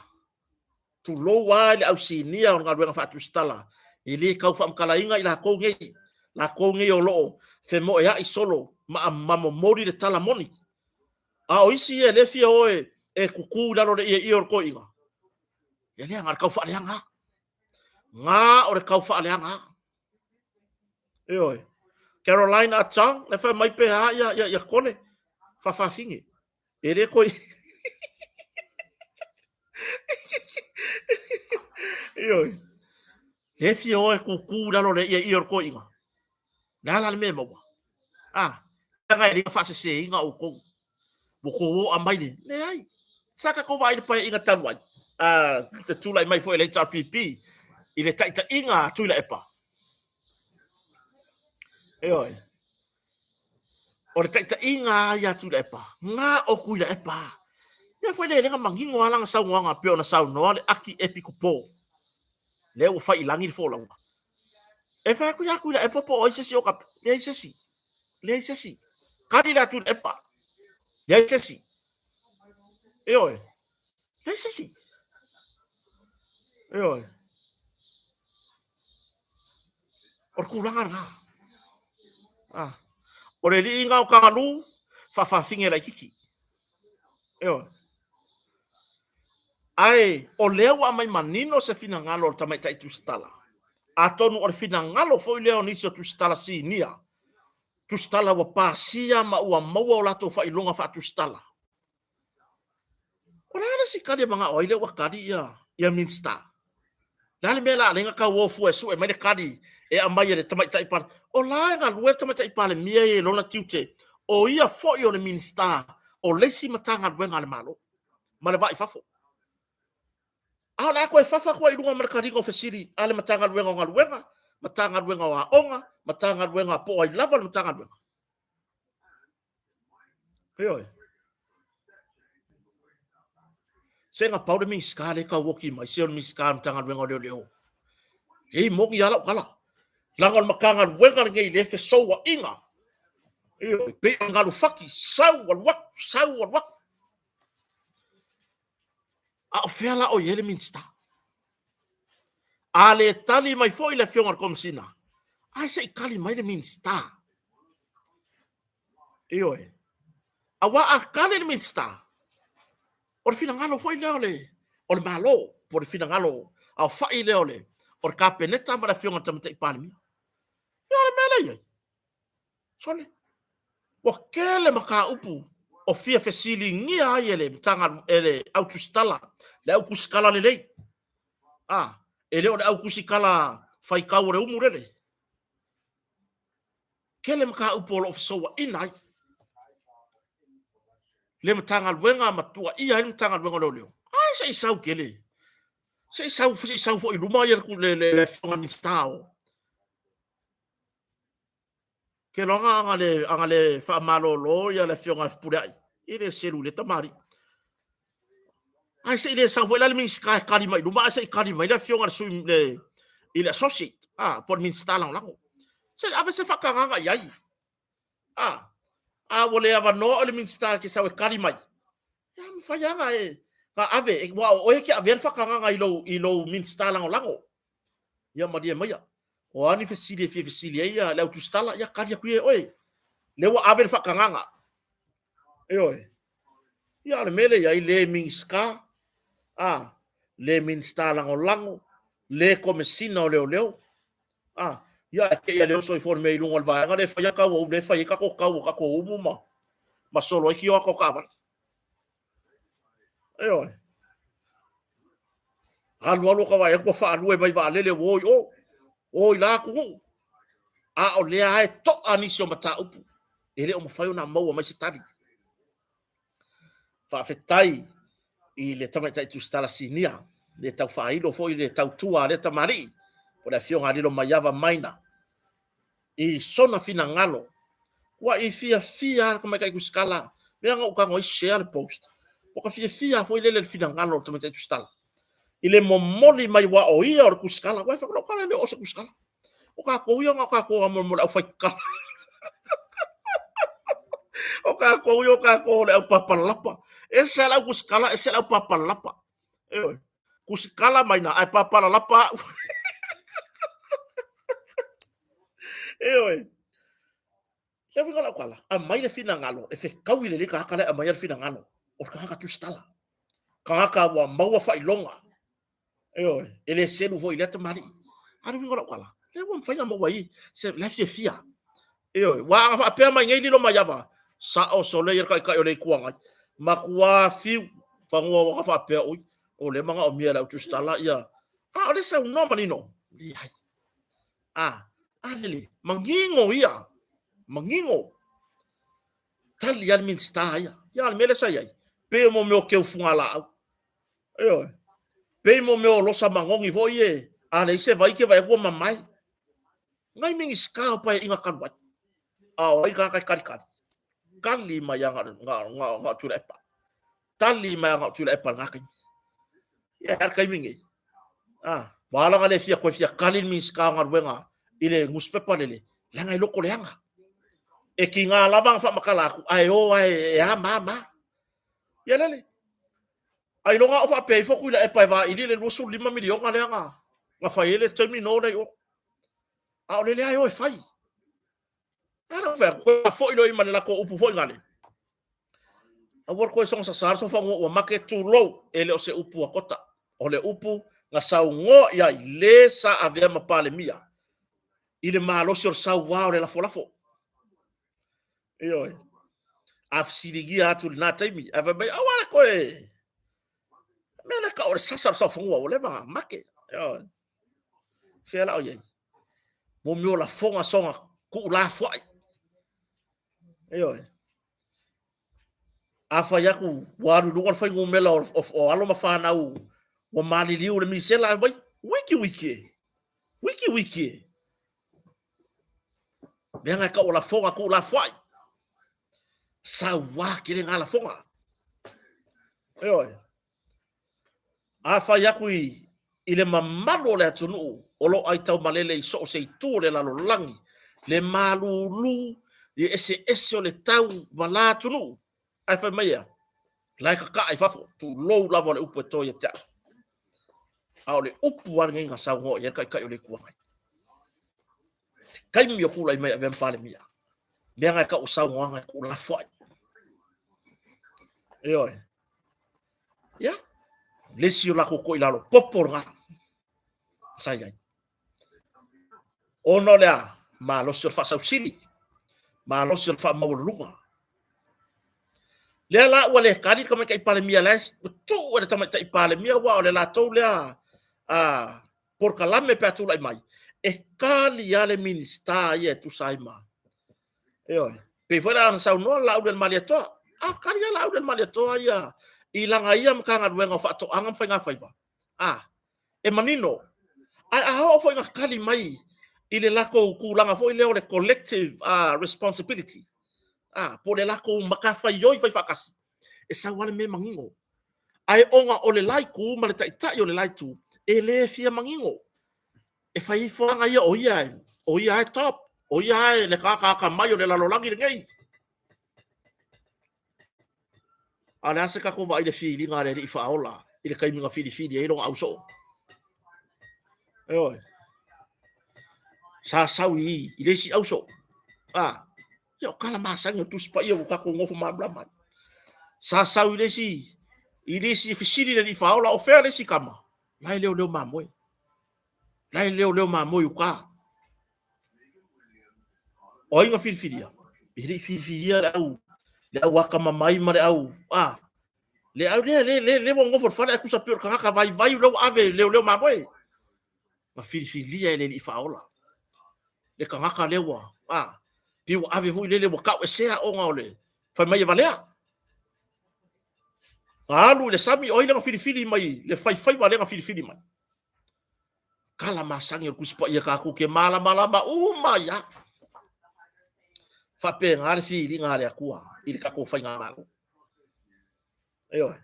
tulou lava i le au sinia o le galuega faatusitala, e le tau faamatalaina i latou nei, latou nei o lo o femoeai solo ma momoli le tala moni. A o isi ia e le fia o e tutu i lalo o le ieie o le toeaina, ia lea na o le tau faaleaga lava. Na o le tau faaleaga lava. Ioe. Caroline Atong, le fai mai pe a ia, ia, ia Kole, faafafine. E le koi. Ioe. Le fia o e tutu i lalo le ia ia o le toeaina. Le a la le mea e maua? A, leaga e le faaseseina outou. Ua tou oa mai le, leai. Sa tatou vaai i le paeaiga talu ai, a, te tulai mai foi le HRPP i le taitaiga a Tuilaepa. Ioe. O le taitaiga lava ia a Tuilaepa, na o Tuilaepa lava. Ia foi le lega manino lava lana saunoaga pei ona saunoa le Aki Epikopo, lea ua fai i lagi le folauga. E fai atu ia Tuilaepa po o ai se isi o ka, leai se isi, leai se isi. Kali le a Tuilaepa, leai se isi. Ioe, leai se isi. Ioe. O le tulaga lena. Ah. O le liiga o Tagalū, faafafine laititi. Ioe. Ae o lea ua aumai manino se finagalo o le tamaitai tusitala. Atonu o le finagalo foi lea o nisi o tusitala sinia, tusitala ua pasia ma ua maua o latou faailoga faatusitala. O le a le isi tali e manao ai lea ua tali ia, ia Minista? Le a le mea la alai na tau o fua e sue mai le tali e aumai e le Tamaitai Palemia? O la e galue le Tamaitai Palemia ia i lona tiute, o ia foi o le Minista o le isi Matagaluega a le Malo ma le Va i Fafo. A o le a toe fafa atu ai i luga ma le taliga o fesili a le Matagaluega o Galuega, Matagaluega o Aoga, Matagaluega po o ai lava le Matagaluega. Ioe. Se na pau le Minisita lea e tau oti mai, se o le Minisita o le Matagaluega o Leoleo. Ei, moni lava lau tala. Leaga o le Matagaluega lenei lea e fesouaina. Ioe, pei o le galu fati, sau alu atu, sau alu atu. A o fea la o i ai le Minisita? A le tali mai foi le Afioga i le Komesina, ae se i tali mai le Minisita. Ioe. Aua a tali le Minisita, o le finagalo foi lea o le, o le Malo, po o le finagalo aofai lea o le, o le Kapeneta ma le Afioga i le Tamaitai Palemia. Ia o le mea lea i ai. Sole, ua tele mataupu o fia fesiligia ai e le Matagaluega, e le au tusitala, le au tusitala lelei. A, e le o le au tusitala faitau o le umu lele. Tele mataupu o lo o fesouaina ai le Matagaluega ma tuuaia ai le Matagaluega o Leoleo. Ai se i sau tele. Se i sau, se i sau foi i luma ia le, le, le Afioga Minisita o Ke loaga aga le, aga le faamalolo ia le Afioga ia Fepuleai, e le selu i le tamalii. Ae se i le sau foi la le Minisita e tali mai i luma, ae se i tali mai le Afioga i le sui, le, i le associate, ah, po o le Minisita Lagolago. Se i ave se faatagaga i ai. Ah, a ua le avanoa o le Minisita e te sau e tali mai, ia mafai lava ona e, na ave, aua o oe e te avea le faatagaga i lou, i lou Minisita Lagolago. Ia malie maia. O a ni fesili e fia fesili ai le au tusitala, ia tali atu ia e oe. Lea ua ave le faatagaga. Ioe. Ia o le mea lea i ai, le Minisita, a, le Minisita Lagolago, le Komesina o Leoleo, a, ia ae te i a le oso ifo o le mea i luga o le vaega lea e fai a tau o lea e fai ai tatou tau o tatou umu ma, ma solo ai tioata o taavale. Ioe. Alu alu ka vaai atu ua faalue mai vaalele ua o i o, o i la atunuu. A o lea lava e to'a nisi o mataupu e le o mafai ona maua mai se tali. Faafetai i le Tamaitai Tusitala Sinia, le tau faailo foi le tautua a lea tamalii, o le Afioga a Lilomaiava Maina, i sona finagalo. Ua i fiafia lava le tamaitai tusitala, mea na ou tago ai share le post. Ua ka fiafia lava foi lele i le finagalo o le tamaitai tusitala. I le momoli mai aua o ia o le tusitala, aua e fai atu lau tala e le o se tusitala. O tatou ia na o tatou lava mo le aufaitala. O tatou ia o tatou o le aupapalapa. Ese lau kusikala, ese lau papalalapa. Ioe. Kusikala mai na, ae papalalapa au. Ioe. Le uiga o lau tala, aumai le finagalo e fetaui lelei tagata la e aumaia le finagalo o le tagata tusitala. Tagata ua maua faailoga. Ioe, e le selu foi i lea tamalii. A o le uiga o lau tala, lea ua mafai ona maua ai se la e fiafia. Ioe, ua a faapea mai nei lilo mai ava, sao sole ia le Taitai o le Itu Agai. Matua fiu fanua ua faapea, ui, o lea e manaomia e le au tusitala ia. A o lea e saunoa manino, leai. A, a lele, manino ia, manino. Tali lava le Minisita ia. Ia a o le mea lea sa i ai, pei o mea o keu fugalaau. Ioe. Pei mo mea o losa manogi foi ie, a leai se vai te vaai atu ua mamae. Nai Minisita o Paeaiga talu ai, a o ai le tagata e talitali? Tali mai lava na o Tuilaepa. Tali mai lava na o Tuilaepa i lena taimi. Ia, e a le taimi lenei? A, ua ala ona le fia toe fia tali le Minisita o Galuega i le nusipepa lele, leaga e loto leaga. E tiga lava ona faamatala atu, ae o lava e a ma a ma a. Ia lele. Ailoga a ou faapea ifo Tuilaepa e vaili le 25 miliona lea na fai ai le terminal lea i o. A o lele lava e o e fai. A lea ua fai atu, toe foi loa i ma le latou upu foi nale. Aua le toe soona sasa le sofanua ua make, tulou, e le o se upu a Kota. O le upu na saunoa i ai le sa avea ma Palemia i le malosi o le saua o le lafolafo. Ioe. A fesiligia atu i lena taimi, ae fai mai, aua le toe mea lea tau o le sasa o le saofanua ua leva ona make. Ioe. Fea la o i ai? Mo mea o lafoga soga tuulafoai. Ioe. A fai atu ua alu i luga le fuainumera o alo ma fanau ua maliliu i le misela, ae fai mai, wiki wiki e, wiki wiki e. Mea na e tau o lafoga tuulafoai. Saua tele ngā lafoga. Ioe. A fai atu i le mamalu o le atunuu o lo o aitaumalele i so o se itu o le lalolagi, le malulu, le eseese o le tau ma la atunuu, ae fai mai e a? La e tataa i fafo, tulou lava o le upu e to ia te au. A o le upu lava lenei na saunoa i ai le Taitai o le Itu Agai. Le taimi o tulai mai e avea ma Palemia, mea na e tau o saunoaga e tuulafoai. Ioe. Ia, le isi o latou toilalo popo lena sa i ai. Ona o le a? Malosi o le faasausili, malosi o le faamaualuluga. Lea la ua le tali le Tamaitai Palemia, la e tuu e le Tamaitai Palemia, aua o le latou lea polokalame pe a tulai mai, e tali lava le Minisita ia e tusa ai ma. Ioe. Pei foi la ona saunoa Laaulialemalietoa. A tali lava Laaulialemalietoa ia i lana ia Matagaluega o Faatoaga ma Faigafaiva. A, e manino. Ae a oo foi ina tali mai i le latou tulaga foi lea o le collective responsibility, a, po o le latou matafaioi faifaatasi, e sau lava le mea manino. Ae ona o le la itu ma le taitai o le la itu, e le fia manino. E fai ifo aga ia o ia, o ia e top, o ia e le tagata atamai o le lalolagi lenei. A o le a se tatou vaai i le filiga a le Alii Faaola i le taimi na filifili ai lona ausoo? Ioe. Sa sau i i le isi ausoo. A, ia o tala masani o le Tusi Paia ua tatou nofo malamalama ai. Sa sau i le isi i le isi fesili le Alii Faaola, o fea le isi tama? La e leoleo mamoe. La e leoleo mamoe i uta. O ai na filifilia? E le i filifilia le au, le au atamamai ma le au, a, le au lea, le, le, le ua nofo i le fale ae tusa pei o le tagata vaivai lea ua ave e leoleo mamoe. Na filifilia e le Alii Faaola le tagata lea ua, a, pei ua ave foi lele ua tauesea ona o le fai mai e valea. Na alu i le sami, o ai lea na filifili mai le faifaiva lea na filifili mai? Tala masani o le Tusi Paia tatou te malamalama uma ai lava. Faapena le filiga a le Atua i le tatou faigamalo. Ioe.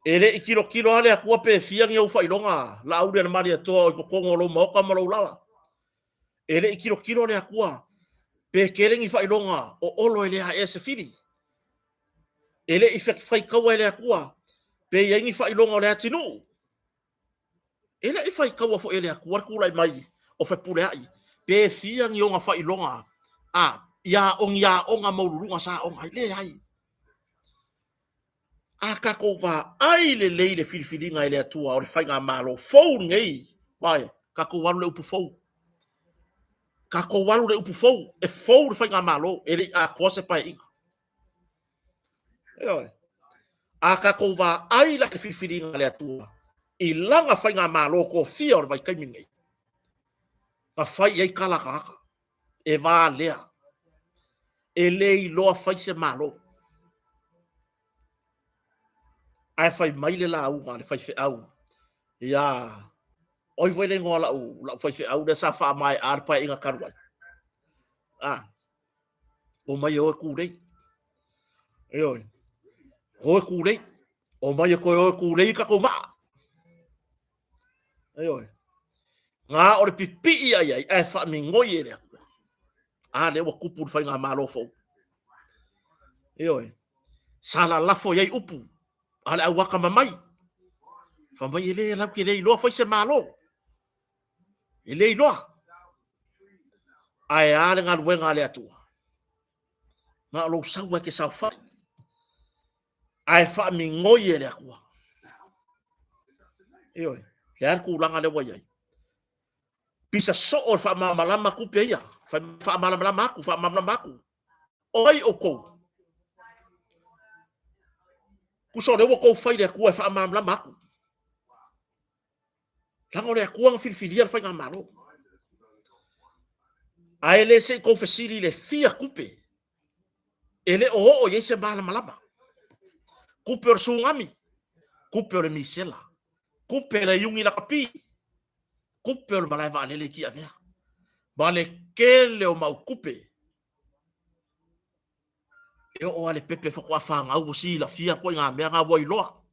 E le i tilotilo lava le Atua pe fia ni ou faailoga Laauli-a-le-Malietoa o i totonu o lou maota ma lou laoa. E le i tilotilo le Atua pe tele ni faailoga o Olo e le aea e se fili. E le i faitaua e le Atua pe i ai ni faailoga o le atinuu. E le i faitaua foi e le Atua le tulai mai o Fepuleai pe fia ni ona faailoga a ia o ni aoga maualuluga sa aoga ai. Leai. A tatou vaai lelei i le filifiliga e le Atua o le faigamalo fou lenei, vaai, tatou alu i le upu fou. Tatou alu i le upu fou, e fou le faigamalo, e le i atoa se Paeaiga. Ioe. A tatou vaai la i le filifiliga a le Atua i lana faigamalo tofia o le vaitaimi lenei, na fai i ai tala a tagata, e valea, e le iloa fai se Malo. Ae fai mai le lauga a le faifeau ia, o ai foi le igoa o lau faifeau lea sa faamaea le Paeaiga talu ai? A, omai e o e tulei. Ioe. O e tulei. Omai e toe o e tulei i tatou maa. Ioe. Na o le pipii ai ai, ae faamigoi e le Atua. A lea ua tupu le faigamalo fou. Ioe. Sa lalafo i ai upu a le au atamamai. Fai mai e le latou te le iloa fai se Malo. E le iloa. Ae a le galuega a le Atua? Na o lou sau e te saofai, ae faamigoi e le Atua. Ioe, le a le tulaga lea ua i ai? Pisa soo le faamalamalama tupe ia. Faamalamalama atu, faamalamalama atu. O ai outou? Tusa o lea ua outou fai i le Atua e faamalamalama atu. Leaga o le Atua na filifilia le faigamalo. Ae le se i tou fesili i le fia tupe e le o oo i ai se malamalama. Tupe o le tsunami, tupe o le misela, tupe o le iuni lakapi, tupe o le malae vaalele i Tiavea, ma le tele o mau tupe e oo lava i le pepe faatoa fanau ua silafia ituaiga mea na ua iloa.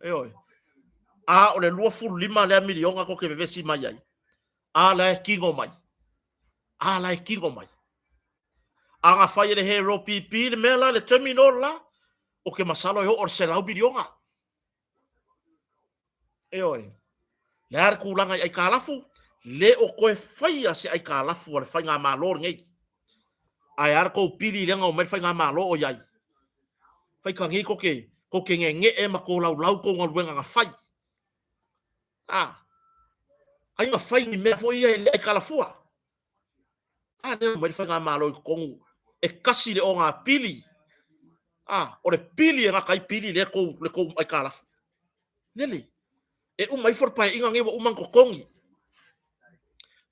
Ioe. A o le 25 lea miliona tou te vevesi mai ai, a la e tino mai. A la e tino mai. A na fai e le Hero PP le mea la, le terminal la, ou te masalo e oo i le 100 miliona. Ioe. Le a le tulaga i aitalafu, le o toe faia se aitalafu a le faigamalo lenei. Ae a le tou pili lea na omai le faigamalo o i ai? Faitagei tou te, tou te neenee ma tolaulau tou galuega na fai. A, ai na fai ni mea foi ia e le aitalafua. A lea omai le faigamalo i totonu e kasi le ogapili. A, o le pili e gata ai pili lea tou, le tou aitalafu. Lele, e uma ifo le Paeaiga lenei ua uma ona totogi.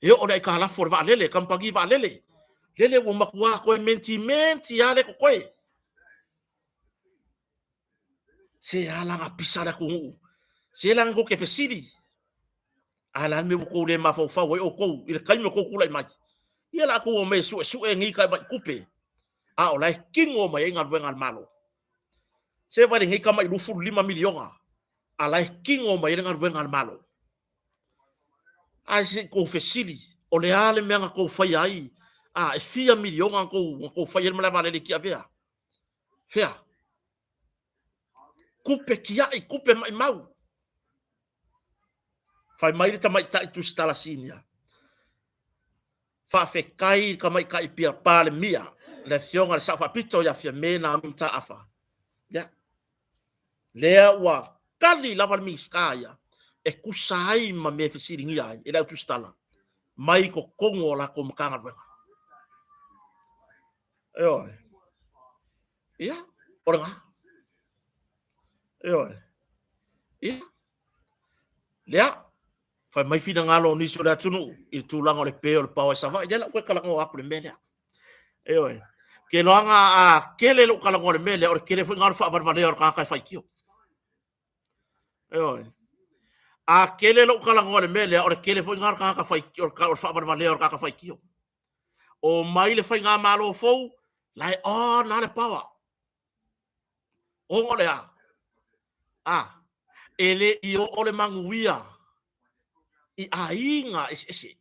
E oo le aitalafu a le vaalele, kamupani vaalele. Lele ua matua toe mentimenti lava le totoe. Se a la na pisa le atunuu. Se la na tou te fesili. A la le mea ua tou le mafaufau ai outou i le taimi o tou tulai mai. Ia la tou omai e suesue nei tamai tupe, a o la e tino mai ai galuega a le Malo. Se vaai lenei tamai 25 miliona, a la e tino mai ai le galuega a le Malo. Ae se i tou fesili, o le a le mea na tou faia ai? A, e fia miliona na tou faia ai le malae vaalele i Tiavea? Fea? Tupe tiai, tupe maimau. Fai mai le tamaitai Tusitala Sinia, Faafetai i le tamaitai Palemia, le Afioga i le Sao Faapito ia Fiame Naomi Mataafa. Ia, lea ua tali lava le Minisita ia e tusa ai ma mea e fesiligia ai e le au tusitala mai totonu o latou Matagaluega. Ioe. Ia, o lena. Ioe. Ia, lea, fai mai finagalo o nisi o le atunuu i le tulaga o le pe o le paoa i Savaii. Lea la ua toe talanoa atu i le mea lea. Ioe. Ke loaga a tele lou talanoa i le mea lea, o le tele foi lena o le faavalevalea o le tagata e faitio. Ioe. A tele lou talanoa i le mea lea, o le tele foi lena o le tagata faitio, o le faavalevalea o le tagata faitio. Omai le faigamalo fou, la e on lava le power. Ona o le a? A, e le i oo le manuia i aiga eseese.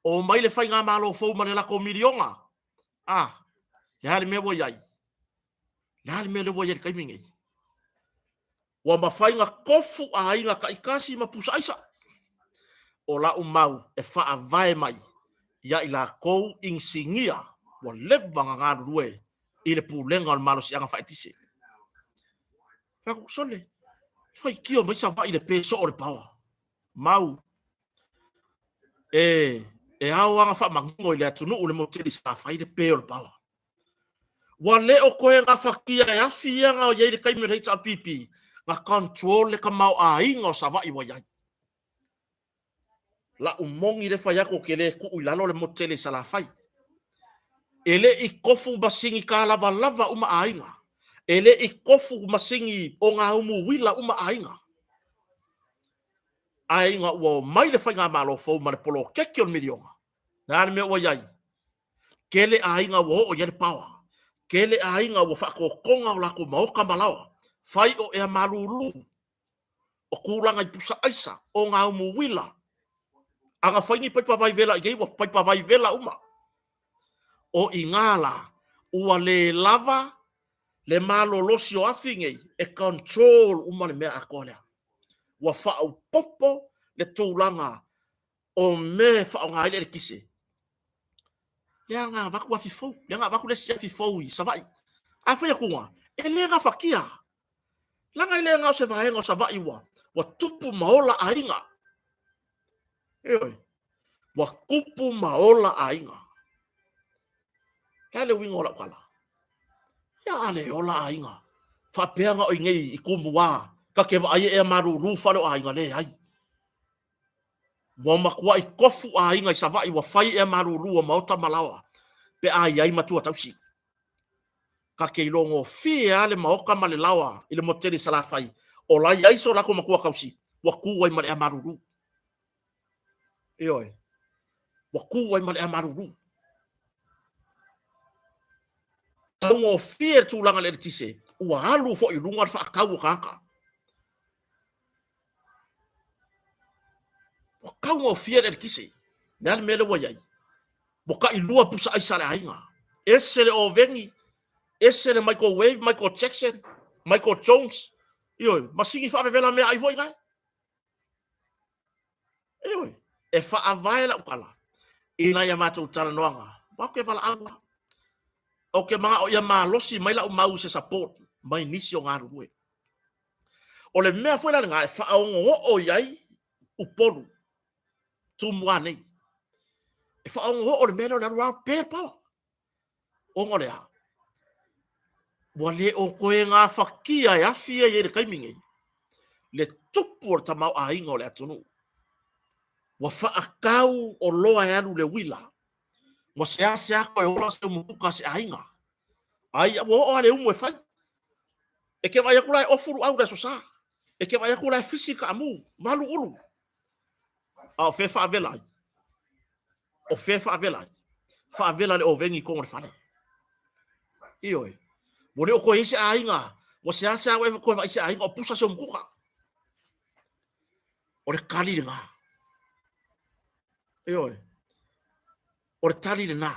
Omai le faigamalo fou ma le latou miliona. A, le a le mea ua i ai? Le a le mea lea ua i ai i le taimi lenei? Ua mafai na kofu aiga taitasi ma pusa aisa. O lau mau e faavae mai ia i lakou inisinia ua leva na galulue i le Pulega o le Malosiaga Faaeletise. Fai atu, sole, faitio mai Savaii i le pe soo o le paoa. Mau, e, e ao lava na faamanino i le atunuu le motu tele i Salafai le pe o le paoa. Ua le o toe gafatia e afi ia na i ai i le taimi o le HRPP na control le tamaoaiga o Savaii ua i ai. La'u moni le fai atu ou te le tuu i lalo le motu tele i Salafai. E le i tofu masini talavalava uma aiga. E le i tofu masini ogaumu uila uma aiga. Ae ina ua omai le faigamalo fou ma le poloketi o le miliona, le a le mea ua i ai? Tele aiga ua oo i ai le paoa. Tele aiga ua faatotoga o latou maota ma laoa. Fai o ea malulu o tulaga i pusa aisa, ogaumu uila. A na fai ni paipa vai vela i inei, ua paipa vai vela uma. O i ina la, ua le lava le malolosi o afi nei e control uma le mea atoa lea. Ua faaopoopo le tulaga o mea e faaaoga ai le eletise. Lea na avatu afi fou, lea na avatu le isi afi fou i Savaii. A fai atuga, e le gafatia. Leaga e le na o se vaega o Savaii ua, ua tupu ma ola aiga. Ioe, ua tupu ma ola aiga. Le a le uiga o lau tala? Ia a le ola aiga, faapea na o i nei i Tumua, ta te vaai e ea malulu fale o aiga, leai. Ua matuai tofu aiga i Savaii ua fai ea malulu o maota ma laoa pe a i ai matua tausi. Ta te iloa gofie lava le maota ma le laoa i le motu tele i Salafai o la i ai so latou matua tausi ua tu ai ma le ea malulu. Ioe, ua tu ai ma le ea malulu. Taugofie le tulaga i le eletise, ua alu foi i luga le faatau o tagata. Ua taugofie le eletise. Le a le mea lea ua i ai? Ua tailua pusa aisa a le aiga. Ese le oveni, ese le microwave, Michael Jackson, Michael Jones, ioe, masini faavevela meaai foi na. Ioe, e faavae lau tala i nai a matou talanoaga. Aua ou te valaau lava. Ou te manao ia malosi mai lau mau i se support mai nisi o galulue. O le mea foi la lena e faaogoogo i ai Upolu, Tumua nei. E faaogoogo le mea lea o le alu lava pe le paoa. Ona o le a? Ua le o toe gafatia e afi ia i ai i le taimi nei le tupu o le tamaoaiga o le atunuu. Ua faatau oloa e alu i le uila. Ua seasea toe ola se umukuka a se aiga. Ai ua oo lava i le umu e fai. E te vaai atu la e ofu luau i le Aso Sa. E te vaai atu la e fisi le taamu, valu ulu. A o fea e faavela ai? O fea e faavela ai? Faavela i le oveni i totonu o le fale. Ioe. Ua le o toe i ai se aiga, ua seasea ua e toe vaai i se aiga o pusa se umukuka. O le tali lena. Ioe. O le tali lena.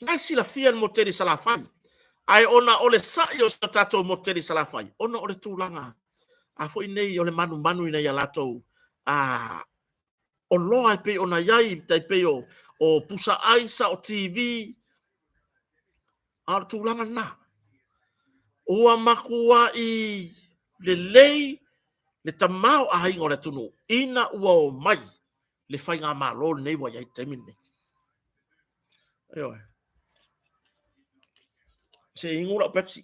La e silafia le motu tele i Salafai. Ae ona o le sa'i o si o tatou motu tele i Salafai, ona o le tulaga a foi nei o le manumanu ina ia latou a oloa e pei ona i ai, tai pei o, o pusa aisa, o TV, a o le tulaga lena. Ua matuai lelei le tamaoaiga o le atunuu ina ua omai le faigamalo lenei ua i ai i le taimi lenei. Ioe. Se i inu lau Pepsi.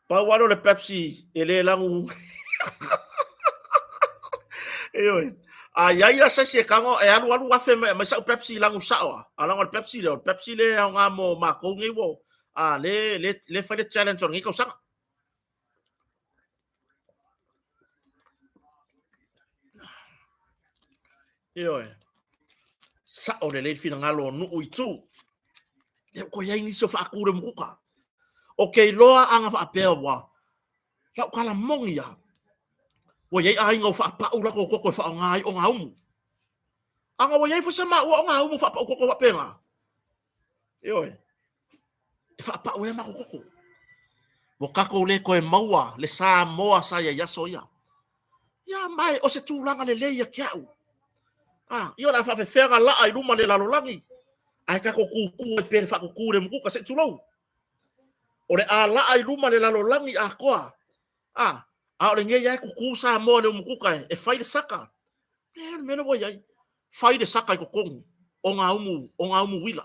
Pau lava lea o le Pepsi e le lanu. Ioe. A i ai la se isi e tago e alu alu afe mai aumai sau Pepsi lanu sao lava. A leaga o le Pepsi lea, o le Pepsi lea e aoga mo matou nei ua a le le le fai le challenge o lenei tausaga. Ioe. Sao lelei le finagalo o nuu i tu. Lea ua toe i ai nisi o faatu le mukuka. O ke iloa a na faapea ua lau tala moni lava, ua i ai aiga ua faapau latou toto e faaaoga ai ogaumu. A na ua i ai foi se maua ogaumu faapau toto faapena, ioe, e faapau ai a matou toto. Ua tatou le toe maua le Samoa sa i ai i aso ia. Ia ma o se tulaga lelei ia te au. Ah, ia o le a faafefea ona laa i luma le lalolagi, ae tatou tutu ai pea i le faatutu i le umukuka, se i tulou. O le a laa i luma le lalolagi atoa. Ah, a o lenei lava e tutu Samoa i le umukuka e fai le saka. E, o le mea lea ua i ai. Fai le saka i totonu o nā umu, o nā umu uila.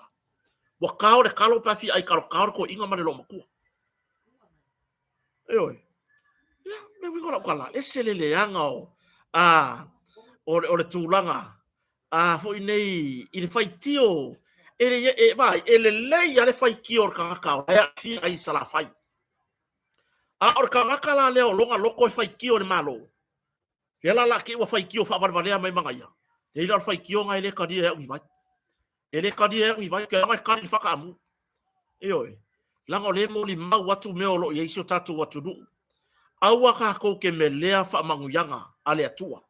Ua tao le talo pe a fia ai talo, tao le toeaina ma le loomatua. Ioe. Ia, le uiga o lau tala, ese le leaga o, a, o, o le tulaga, a, foi nei, i le faitio, e, le, e, vaai, e lelei lava le faitio o le tagata o la e aafia ai i Salafai. A o le tagata la lea o lona loto e faitio i le Malo, lea la la te i ua faitio faavalevalea mai manaia, leai la o le faitioga e le talia e au ni vai. E le talia e au ni vai, ke laga e tali i le faataamu. Ioe, leaga o lea e molimau atu mea o lo o i ai si o tatou atunuu. Aua tatou te melea faamanuiaga a le Atua,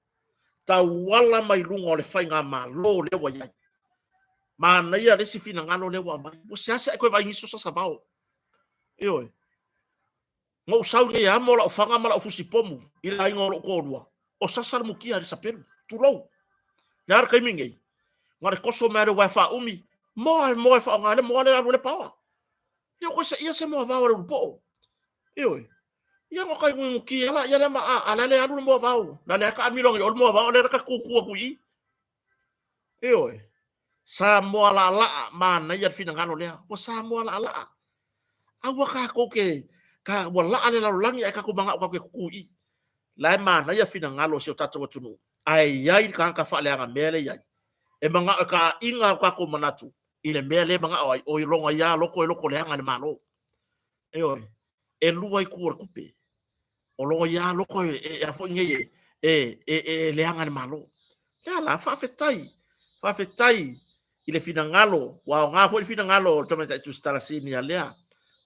tauala mai luga o le faigamalo lea ua i ai. Manaia le isi finagalo lea ua aumai, ua seasea e toe vaai nisi o sasavao. Ioe. Na ou sau nei e amo lau faga ma lau fusi pomu i le aiga o lou toalua, o sasa le mutia i le sapelu, tulou. Le a le taimi nei? Na o le toso mai lava o le uaea faaumi, moa e moa e faaaoga ai le moa lea e alu ai le paoa. Ia ua toe seia se moavao a le ulupoo. Ioe. Ia na tai mutia la ia lea ma a, a la le alu le moavao. Na lea taamilo ane i o le moavao, a o lea ta tutu atu i i. Ioe. Samoa laalaa, manaia le finagalo lea. Ua Samoa laalaa. Aua tatou te, ta, ua laa le lalolagi ae tatou manao tatou te tutu i i. La e manaia finagalo o si o tatou atunuu, ae i ai le tagata faaleaga mea lea e i ai. E manao e taaiga o tatou manatu i le mea lea e manao ai, o i lona ia loto e loto leaga i le Malo. Ioe. E lua itu o le tupe. O lona ia loto e, e, a foi nei e, e, e, e leaga i le Malo. Lea la, faafetai, faafetai i le finagalo, ua aoga foi le finagalo o le Tamaitai Tusitala Sinia lea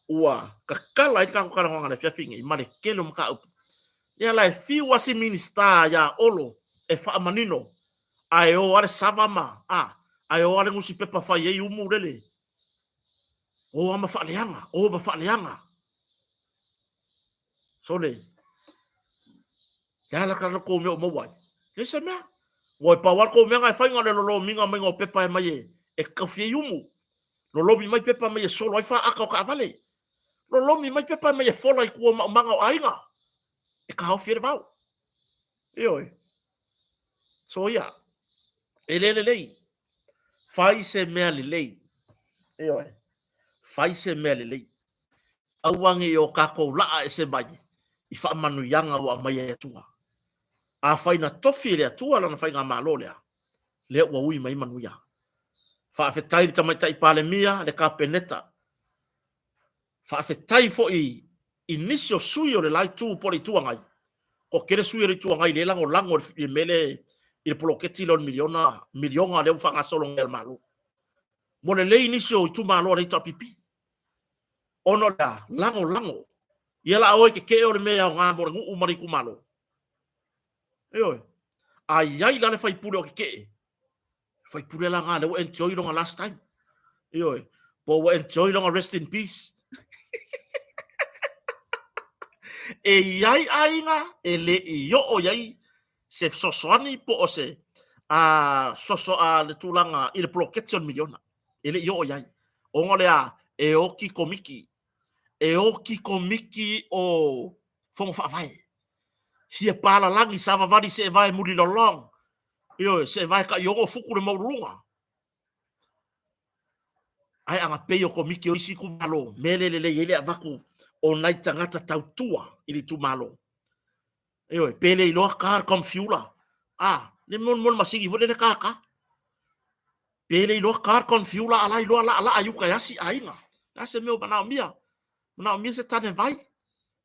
ua tatala ai le tatou talanoaga i le afiafi nei ma le tele o mataupu. Lea la e fiu lava si Minisita ia Olo e faamanino, ae o lava le sava ma, a, ae o lava le nusipepa fai ai umu lele. O lava ma faaleaga, o ma faaleaga. Sole, le a la la tou mea o maua ai? Leai se mea. Ua e pau lava le tou mea na e fai na o le lolomiga maiga o pepa e aumai e, e taofi ai umu. Lolomi mai pepa mai e solo ai faata o taavale. Lolomi mai pepa mai e fola i tua o maumaga o aiga. E taofi ai le vao. Ioe. So ia, e le lelei. Fai se mea lelei. Ioe. Fai se mea lelei. Aua ne i o tatou laa ese mai i faamanuiaga ua aumai e le Atua. Afai na tofi e le Atua lana faigamalo lea, lea ua ui mai manuia. Faafetai i le Tamaitai Palemia, le Kapeneta. Faafetai foi i nisi o sui o le la itu po o le Itu Agai. Toatele sui o le Itu Agai lea e lagolago i le mea lea i le poloketi lea o le miliona, miliona lea ua faagasolo nei a le Malo. Ua lelei nisi o itumalo a le HRPP ona o le a? Lagolago. Ia la o e tetee o le mea e aoga mo le nuu ma le itumalo. Ioe. A i ai la le faipule o tetee, faipule la na lea ua enjoy lona last time. Ioe. Po ua enjoy lona rest in peace. E i ai aiga e le i oo i ai se fesoasoani po o se a soso a le tulaga i le poloketi o le miliona. E le i oo i ai. Ona o le a? E oti komiti. E oti komiti o Fono Faavae. Fia palalagi, savavali seevae mulilolong. Ioe, seevae taiono futu le maualuluga. Ae a na pei o komiti o isi itumalo, mea le lelei ai le avatu o nai tagata tautua i le itumalo. Ioe, pe le iloa ta le confuler. A, le mo le masini foi lele ta ta. Pe le iloa ta le confuler a la iloa laalaa i uka e asi aiga. Le a se mea o manaomia? Manaomia se tane vai.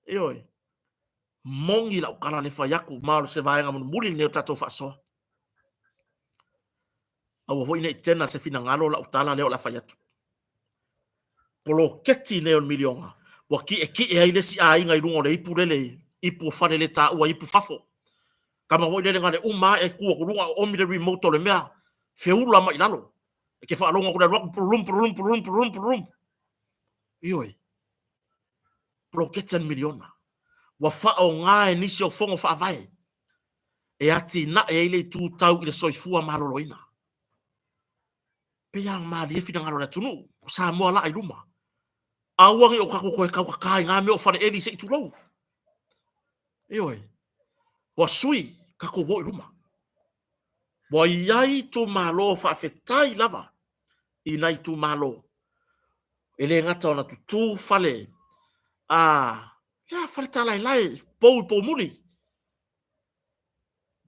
Ioe. Moni lau tala le fai atu ma o se vaega mulimuli lenei o tatou faasoa. Aua foi ne i tena se finagalo lau tala lea o le a fai atu. Poloketi nei o le miliona ua ki'eki'e ai le isi aiga i luga o le ipu lele, ipu o fale le taua, ipu fafo. Tama foi lele na le uma ae tu atu luga o omi le remote o le mea, feula mai i lalo. E te faalogo atu le alu atu pululum pululum pululum pululum pululum. Ioe. Poloketi a le miliona ua faaaoga e nisi o Fono Faavae e atinae ai le itu tau i le soifua maloloina. Pei lava ona malie finagalo o le atunuu, o Samoa laa i luma. Aua ne i o tatou toe tautata i na mea o faleeli se i tulou. Ioe, ua sui tatou o i luma. Ua i ai itumalo faafetai lava i nai itumalo e le gata ona tutu fale a lea fale talaelae pou i poumuli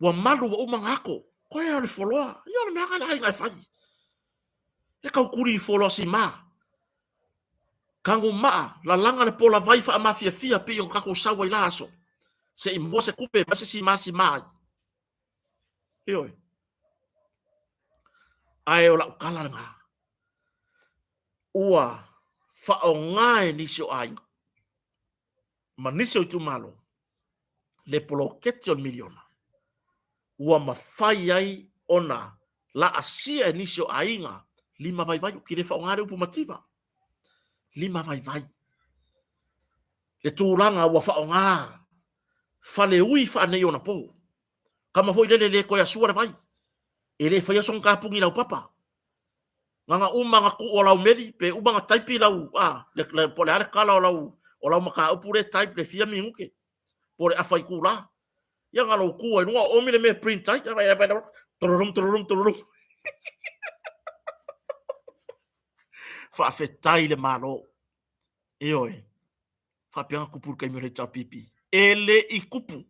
ua malu ua uma ona ato toe o le foloa ia o le mea lena a le aiga e fai e tau tuli i foloa sima tagumaa lalaga le pola vai faamafiafia pei ona tatou sau ai la aso se i maua se tupe ma se sima sima ai. Ioe. Ae o lau tala lena, ua faaaoga e nisi o aiga ma nisi o itumalo le poloketi o le miliona ua mafai ai ona laasia e nisi o aiga lima vaivai. Ou te le faaaoga le upu mativa, lima vaivai. Le tulaga ua faaaoga faleui faaneionapo. Tama foi lele le toe asua le vai, e le faia sona tapuni laupapa. Na ona uma ona tuu o lau meli, pe uma ona taipi lau, a, le, le, po o le a le kala o lau, o lau mataupu lea e type le fia minute, po o le afa itula. Ia na lou tu ai luga o omi le mea e print ai, ia vai, vai, tolorum, tolorum, tolorum. Faafetai i le Malo. Ioe. Faapea ona tupu i le taimi o le HRPP. E le i tupu.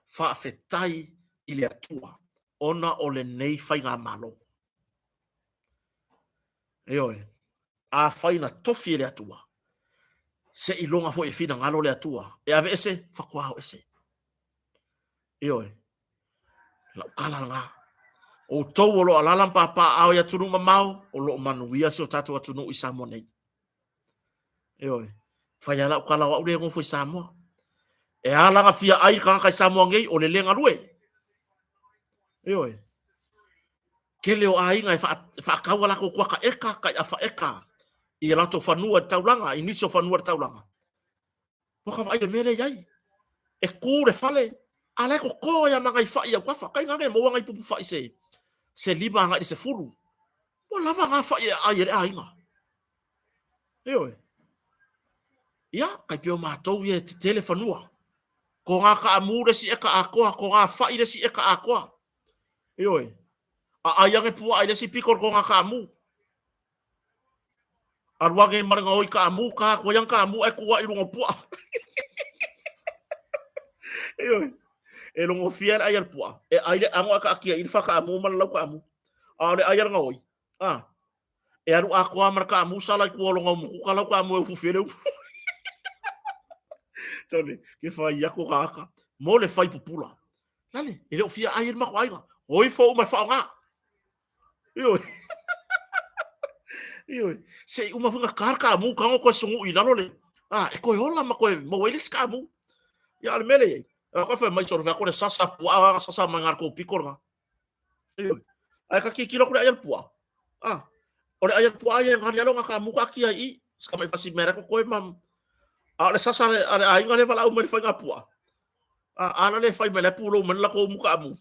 Faafetai i le Atua ona o lenei faigamalo. Ioe, afai na tofi e le Atua, seiloga foi e finagalo le Atua e aveese, faatoa o ese. Ioe, lau tala lena. Outou o lo o alaala ma papaaao i atunuu mamao, o lo o manuia si o tatou atunuu i Samoa nei. Ioe. Fai lava lau tala o au lea e nofo i Samoa. E ala ona fia ai le tagata i Samoa nei, o le le galue. Ioe. Tele o aiga e faatau a latou kuata eka, tai afa eka i a latou fanua i le taulaga, i nisi o fanua i le taulaga. Ua ka vaai i le mea lea e i ai. E tu le fale, a la e toto ai lava ma nai fai i autafa. Tai gane e maua nai pupu fai se, se 5 agai i le 10. Ua lava na fai e aai ai le aiga. Ioe. Ia, tai pei o matou ia e tetele fanua. Ko ngā kaamu le isi eka atoa, ko ngā fai le isi eka atoa. Ioe. Aai ane puaa i le isi pito o le ko ngā kaamu. Alu ane ma le gaoi kaamu, ka atu ai ana kaamu ae tuai i luga o puaa. Ioe. E logofia le ai a le puaa, e ai le ago ae kaatia i le whakaamu ma le lau kaamu. A o le ai a le gaoi, a, e alu atoa ma le kaamu sala i tua o lona umukuka lau kaamu e ufufi ai le upu. Tole, ke whai aku ka aka. Mo le whai pupula. Lale, e le o fia ai e le matou aiga. O ifo uma e whaonga. Ioe. Ioe. Se i uma foi na ka le kaamu, kago koe sugu i lalo le, a, e koe ola ma koe maua ai le isi kaamu. Ia, a o le mea lea e i ai, a koe fai mai solo fai atu le sasa puaa, a sasa mai ngā kou piko lena. Ioe. Ae ka tilotilo atu le ai a le puaa. A, o le ai a le puaa ia e ngali alo ngā kaamu kaatia i i. Sa mai fasi mea le koe ma, a o le sasa a le aiga le valaau mai le faiga puaa. A, a la le fai mai la e pulou mai le latou umu kaamu.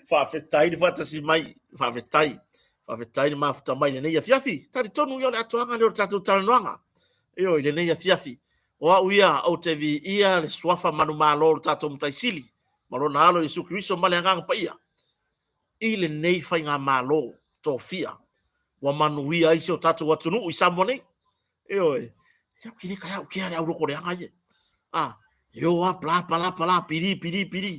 Faafetai le faatasi mai, faafetai. Faafetai le mafuta mai i lenei afiafi. Talitonu ia o le atoaga lea o le tatou talanoaga. Ioe, i lenei afiafi. O au ia ou te viia le suafa manumalo o le tatou Matai Sili ma lona Alo Iesu Keriso ma le Agaga Paia i lenei faigamalo tofia ua manuia ai si o tatou atunuu i Samoa nei. Ioe, ia ou te le tae au kea le auloto leaga ia. A, e o a pla pala pala pili pili pili.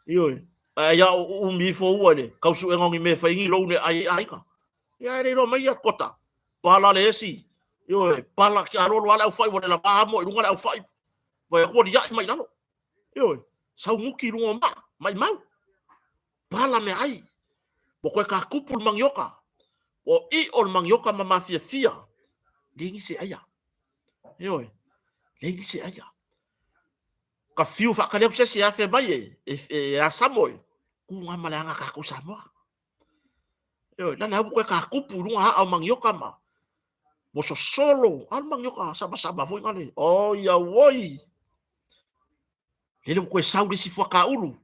Ioe, ae ia o umi ifo ua i le tausuega o ni mea e fai ni lou ne ai aiga. Ia e le iloa mai ia kota. Pala le esi. Ioe, pala ki alo alo ale au fai ua le lava amo i lunga le au fai. Vai atu ua liai mai lalo. Ioe, sau nuki i luga o maa, maimau. Pala meaai. Ua koe kākupu le manioka. Ua ʻiʻo le manioka ma mafiafia. Leai nisi e ʻaia. Ioe, leai nisi e ʻaia. Ka fiu faatali atu se isi e afe mai e, e, e asamo e, kū ngā ma le aga a kākou Samoa. Ioe, la le au koe kākupu i luga aa o manioka ma. Mososolo, a le manioka samasama foi ngale. Oi auoi. Lele ua toe sau le isi fuaka ulu.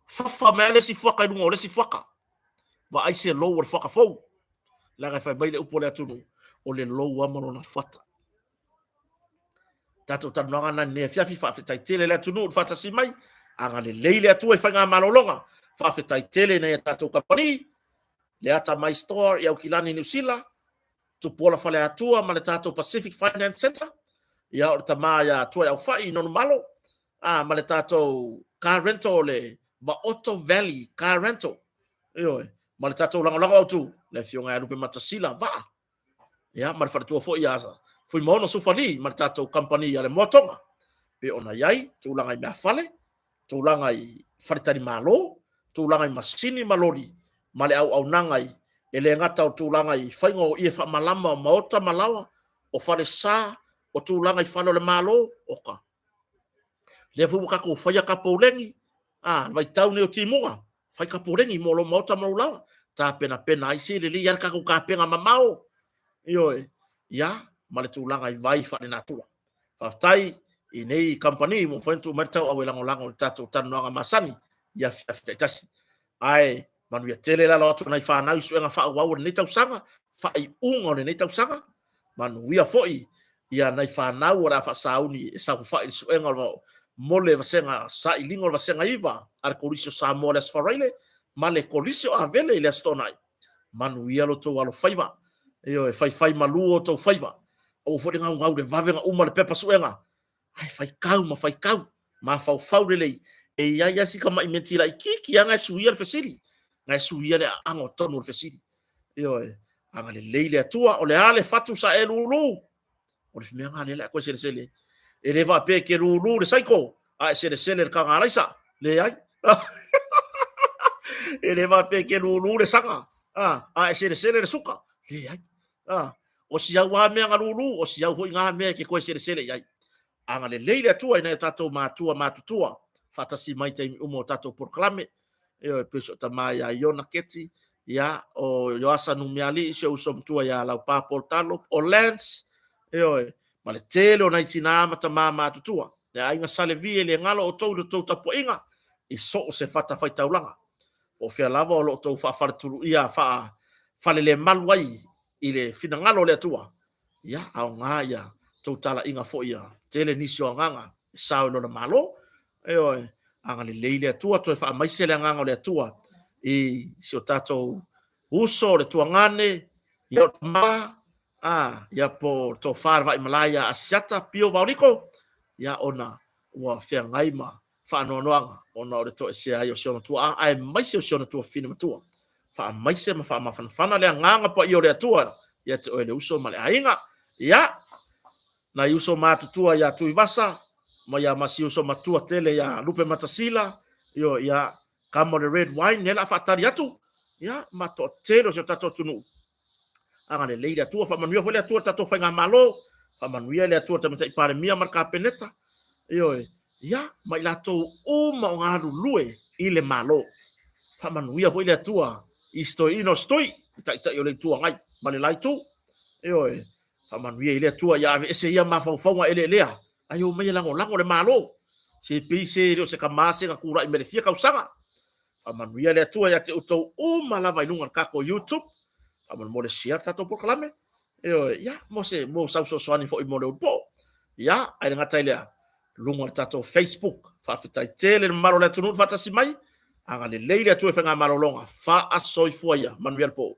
Fafa mai le isi fuaka i luga o le isi fuaka. Vaai se lou o le fuaka fou. Leaga e fai mai le upu o le atunuu, o le lou lava ma lona fuata. Tatou talanoaga na nei afiafi, faafetai tele le atunuu i le faatasi mai, agalelei le Atua i faigamalologa, faafetai tele i nai a tatou kamupani, le Atamai Store i Aukilani, Niu Sila, Tupuola Faleatua ma le tatou Pacific Finance Centre, ia o le tama ia Tuaiaufai i Nonumalo, a ma le tatou car rental o le Vaoto Valley Car Rental, ioe, ma le tatou lagolago autu, le afioga ia Lupe Matasila Vaa, ia ma le faletua foi ia Fuimaono Sufali ma le tatou kamupani a le Moatoga, pei ona i ai tulaga i meafale, tulaga i faletalimalo, tulaga i masini ma loli, ma le auaunaga i, e le gata o tulaga i faiga o ie faamalama o maota ma laoa, o falesa, o tulaga i fale o le Malo, oka. Lea foi ua tatou faia tapoleni, a, le vaitau nei o timuga, fai tapoleni mo lou maota ma lou laoa, tapenapena ai, se lelei lava le tatou tapena mamao, ioe, ia, ma le tulaga i vai faalenatura. Faafetai i nei kamupani ua mafai ona tuu mai le tauau e lagolago i le tatou talanoaga masani i afiafi taitasi. Ae manuia tele le alo atu o nai fanau i suega faaauau o lenei tausaga, faaiuga o lenei tausaga. Manuia foi ia nai fanau o le a faasauni e saofafai i le suega o mo le vasega sailiga o le vasega 9 a le Kolisi o Samoa i le Aso Faraile ma le Kolisi o Avele i le Aso Toonai. Manuia lo outou alofaiva. Ioe, faifai malu o outou faiva. Aua foi le gaugau i le vave ona uma le pepa suega, ae faitau ma faitau, mafaufau lelei. E i ai lava si tamai menti laitiiti lava na e suia le fesili, na e suia le aano o tonu o le fesili. Ioe, agalelei le Atua, o le a le fatu sa e lulu? O le mea lena lea o le a toe selesele ai. E le faapea e te lulu i le saiko, a e selesele i le tagalaisa. Leai. E le faapea e te lulu i le saga, a e selesele i le suka. Leai. O si au lava mea na lulu, o si au foi na mea e te toe selesele i ai. Agalelei le Atua i nai o tatou matua matutua, faatasi mai i taimi uma o tatou polokalame. Ioe, pei o si ou tama ia Iona Keti, ia, o Ioasa Numialii, si ou uso matua ia Laupa Polotalo, o Lance, ioe, ma le tele o nai tina ma tama matutua. Le aiga Sa Levi e le galo outou i le tou tapuaiga i so o se fatafaitaulaga. Po o fea lava o lo o outou faafaletuluia faafalelemalu ai i le finagalo o le Atua, ia, aoga ia tou talaiga foi ia tele nisi o agaga e sao i lona Malo. Ioe, agalelei le Atua, toe faamaise le agaga o le Atua i si o tatou uso o le tuagane, ia o tama, a, ia po o le tofa le vaimalae ia Asiata Pio Vaoliko, ia ona ua feagai ma faanoanoaga ona o le toesea ai o si ona tuaa aemaise o si ona tuafafine matua. Faamaise ma faamafanafana le agaga paia o le Atua ia te oe le uso ma le aiga. Ia, nai uso matutua ia Tuivasa ma ia ma si uso matua tele ia Lupe Matasila, io ia kama o le red wine lea la faatali atu, ia ma toatele o si o tatou atunuu. Agalelei le Atua, faamanuia foi le Atua i le tatou faigamalo, faamanuia le Atua i le Tamaitai Palemia ma le Kapeneta, ioe, ia, ma i latou uma o galulue i le Malo. Faamanuia foi le Atua i si toeaina o Setui, le Taitai o le Itu Agai ma le la Itu, ioe, faamanuia i le Atua ia aveese ia mafaufauga eleelea, ae omai e lagolago le Malo. Se pei se le o se tama se na tulai mai le fia tausaga. Faamanuia le Atua ia te outou uma lava i luga o le tatou YouTube. Faamolemole share le tatou polokalame. Ioe, ia, mo se, mo sau fesoasoani foi mo le ulupo. Ia, ae le gata i lea, luga o le tatou Facebook. Faafetai tele le mamalu o le atunuu le faatasi mai. Agalelei le Atua i faigamalologa. Faasoifua ia. Manuia le po.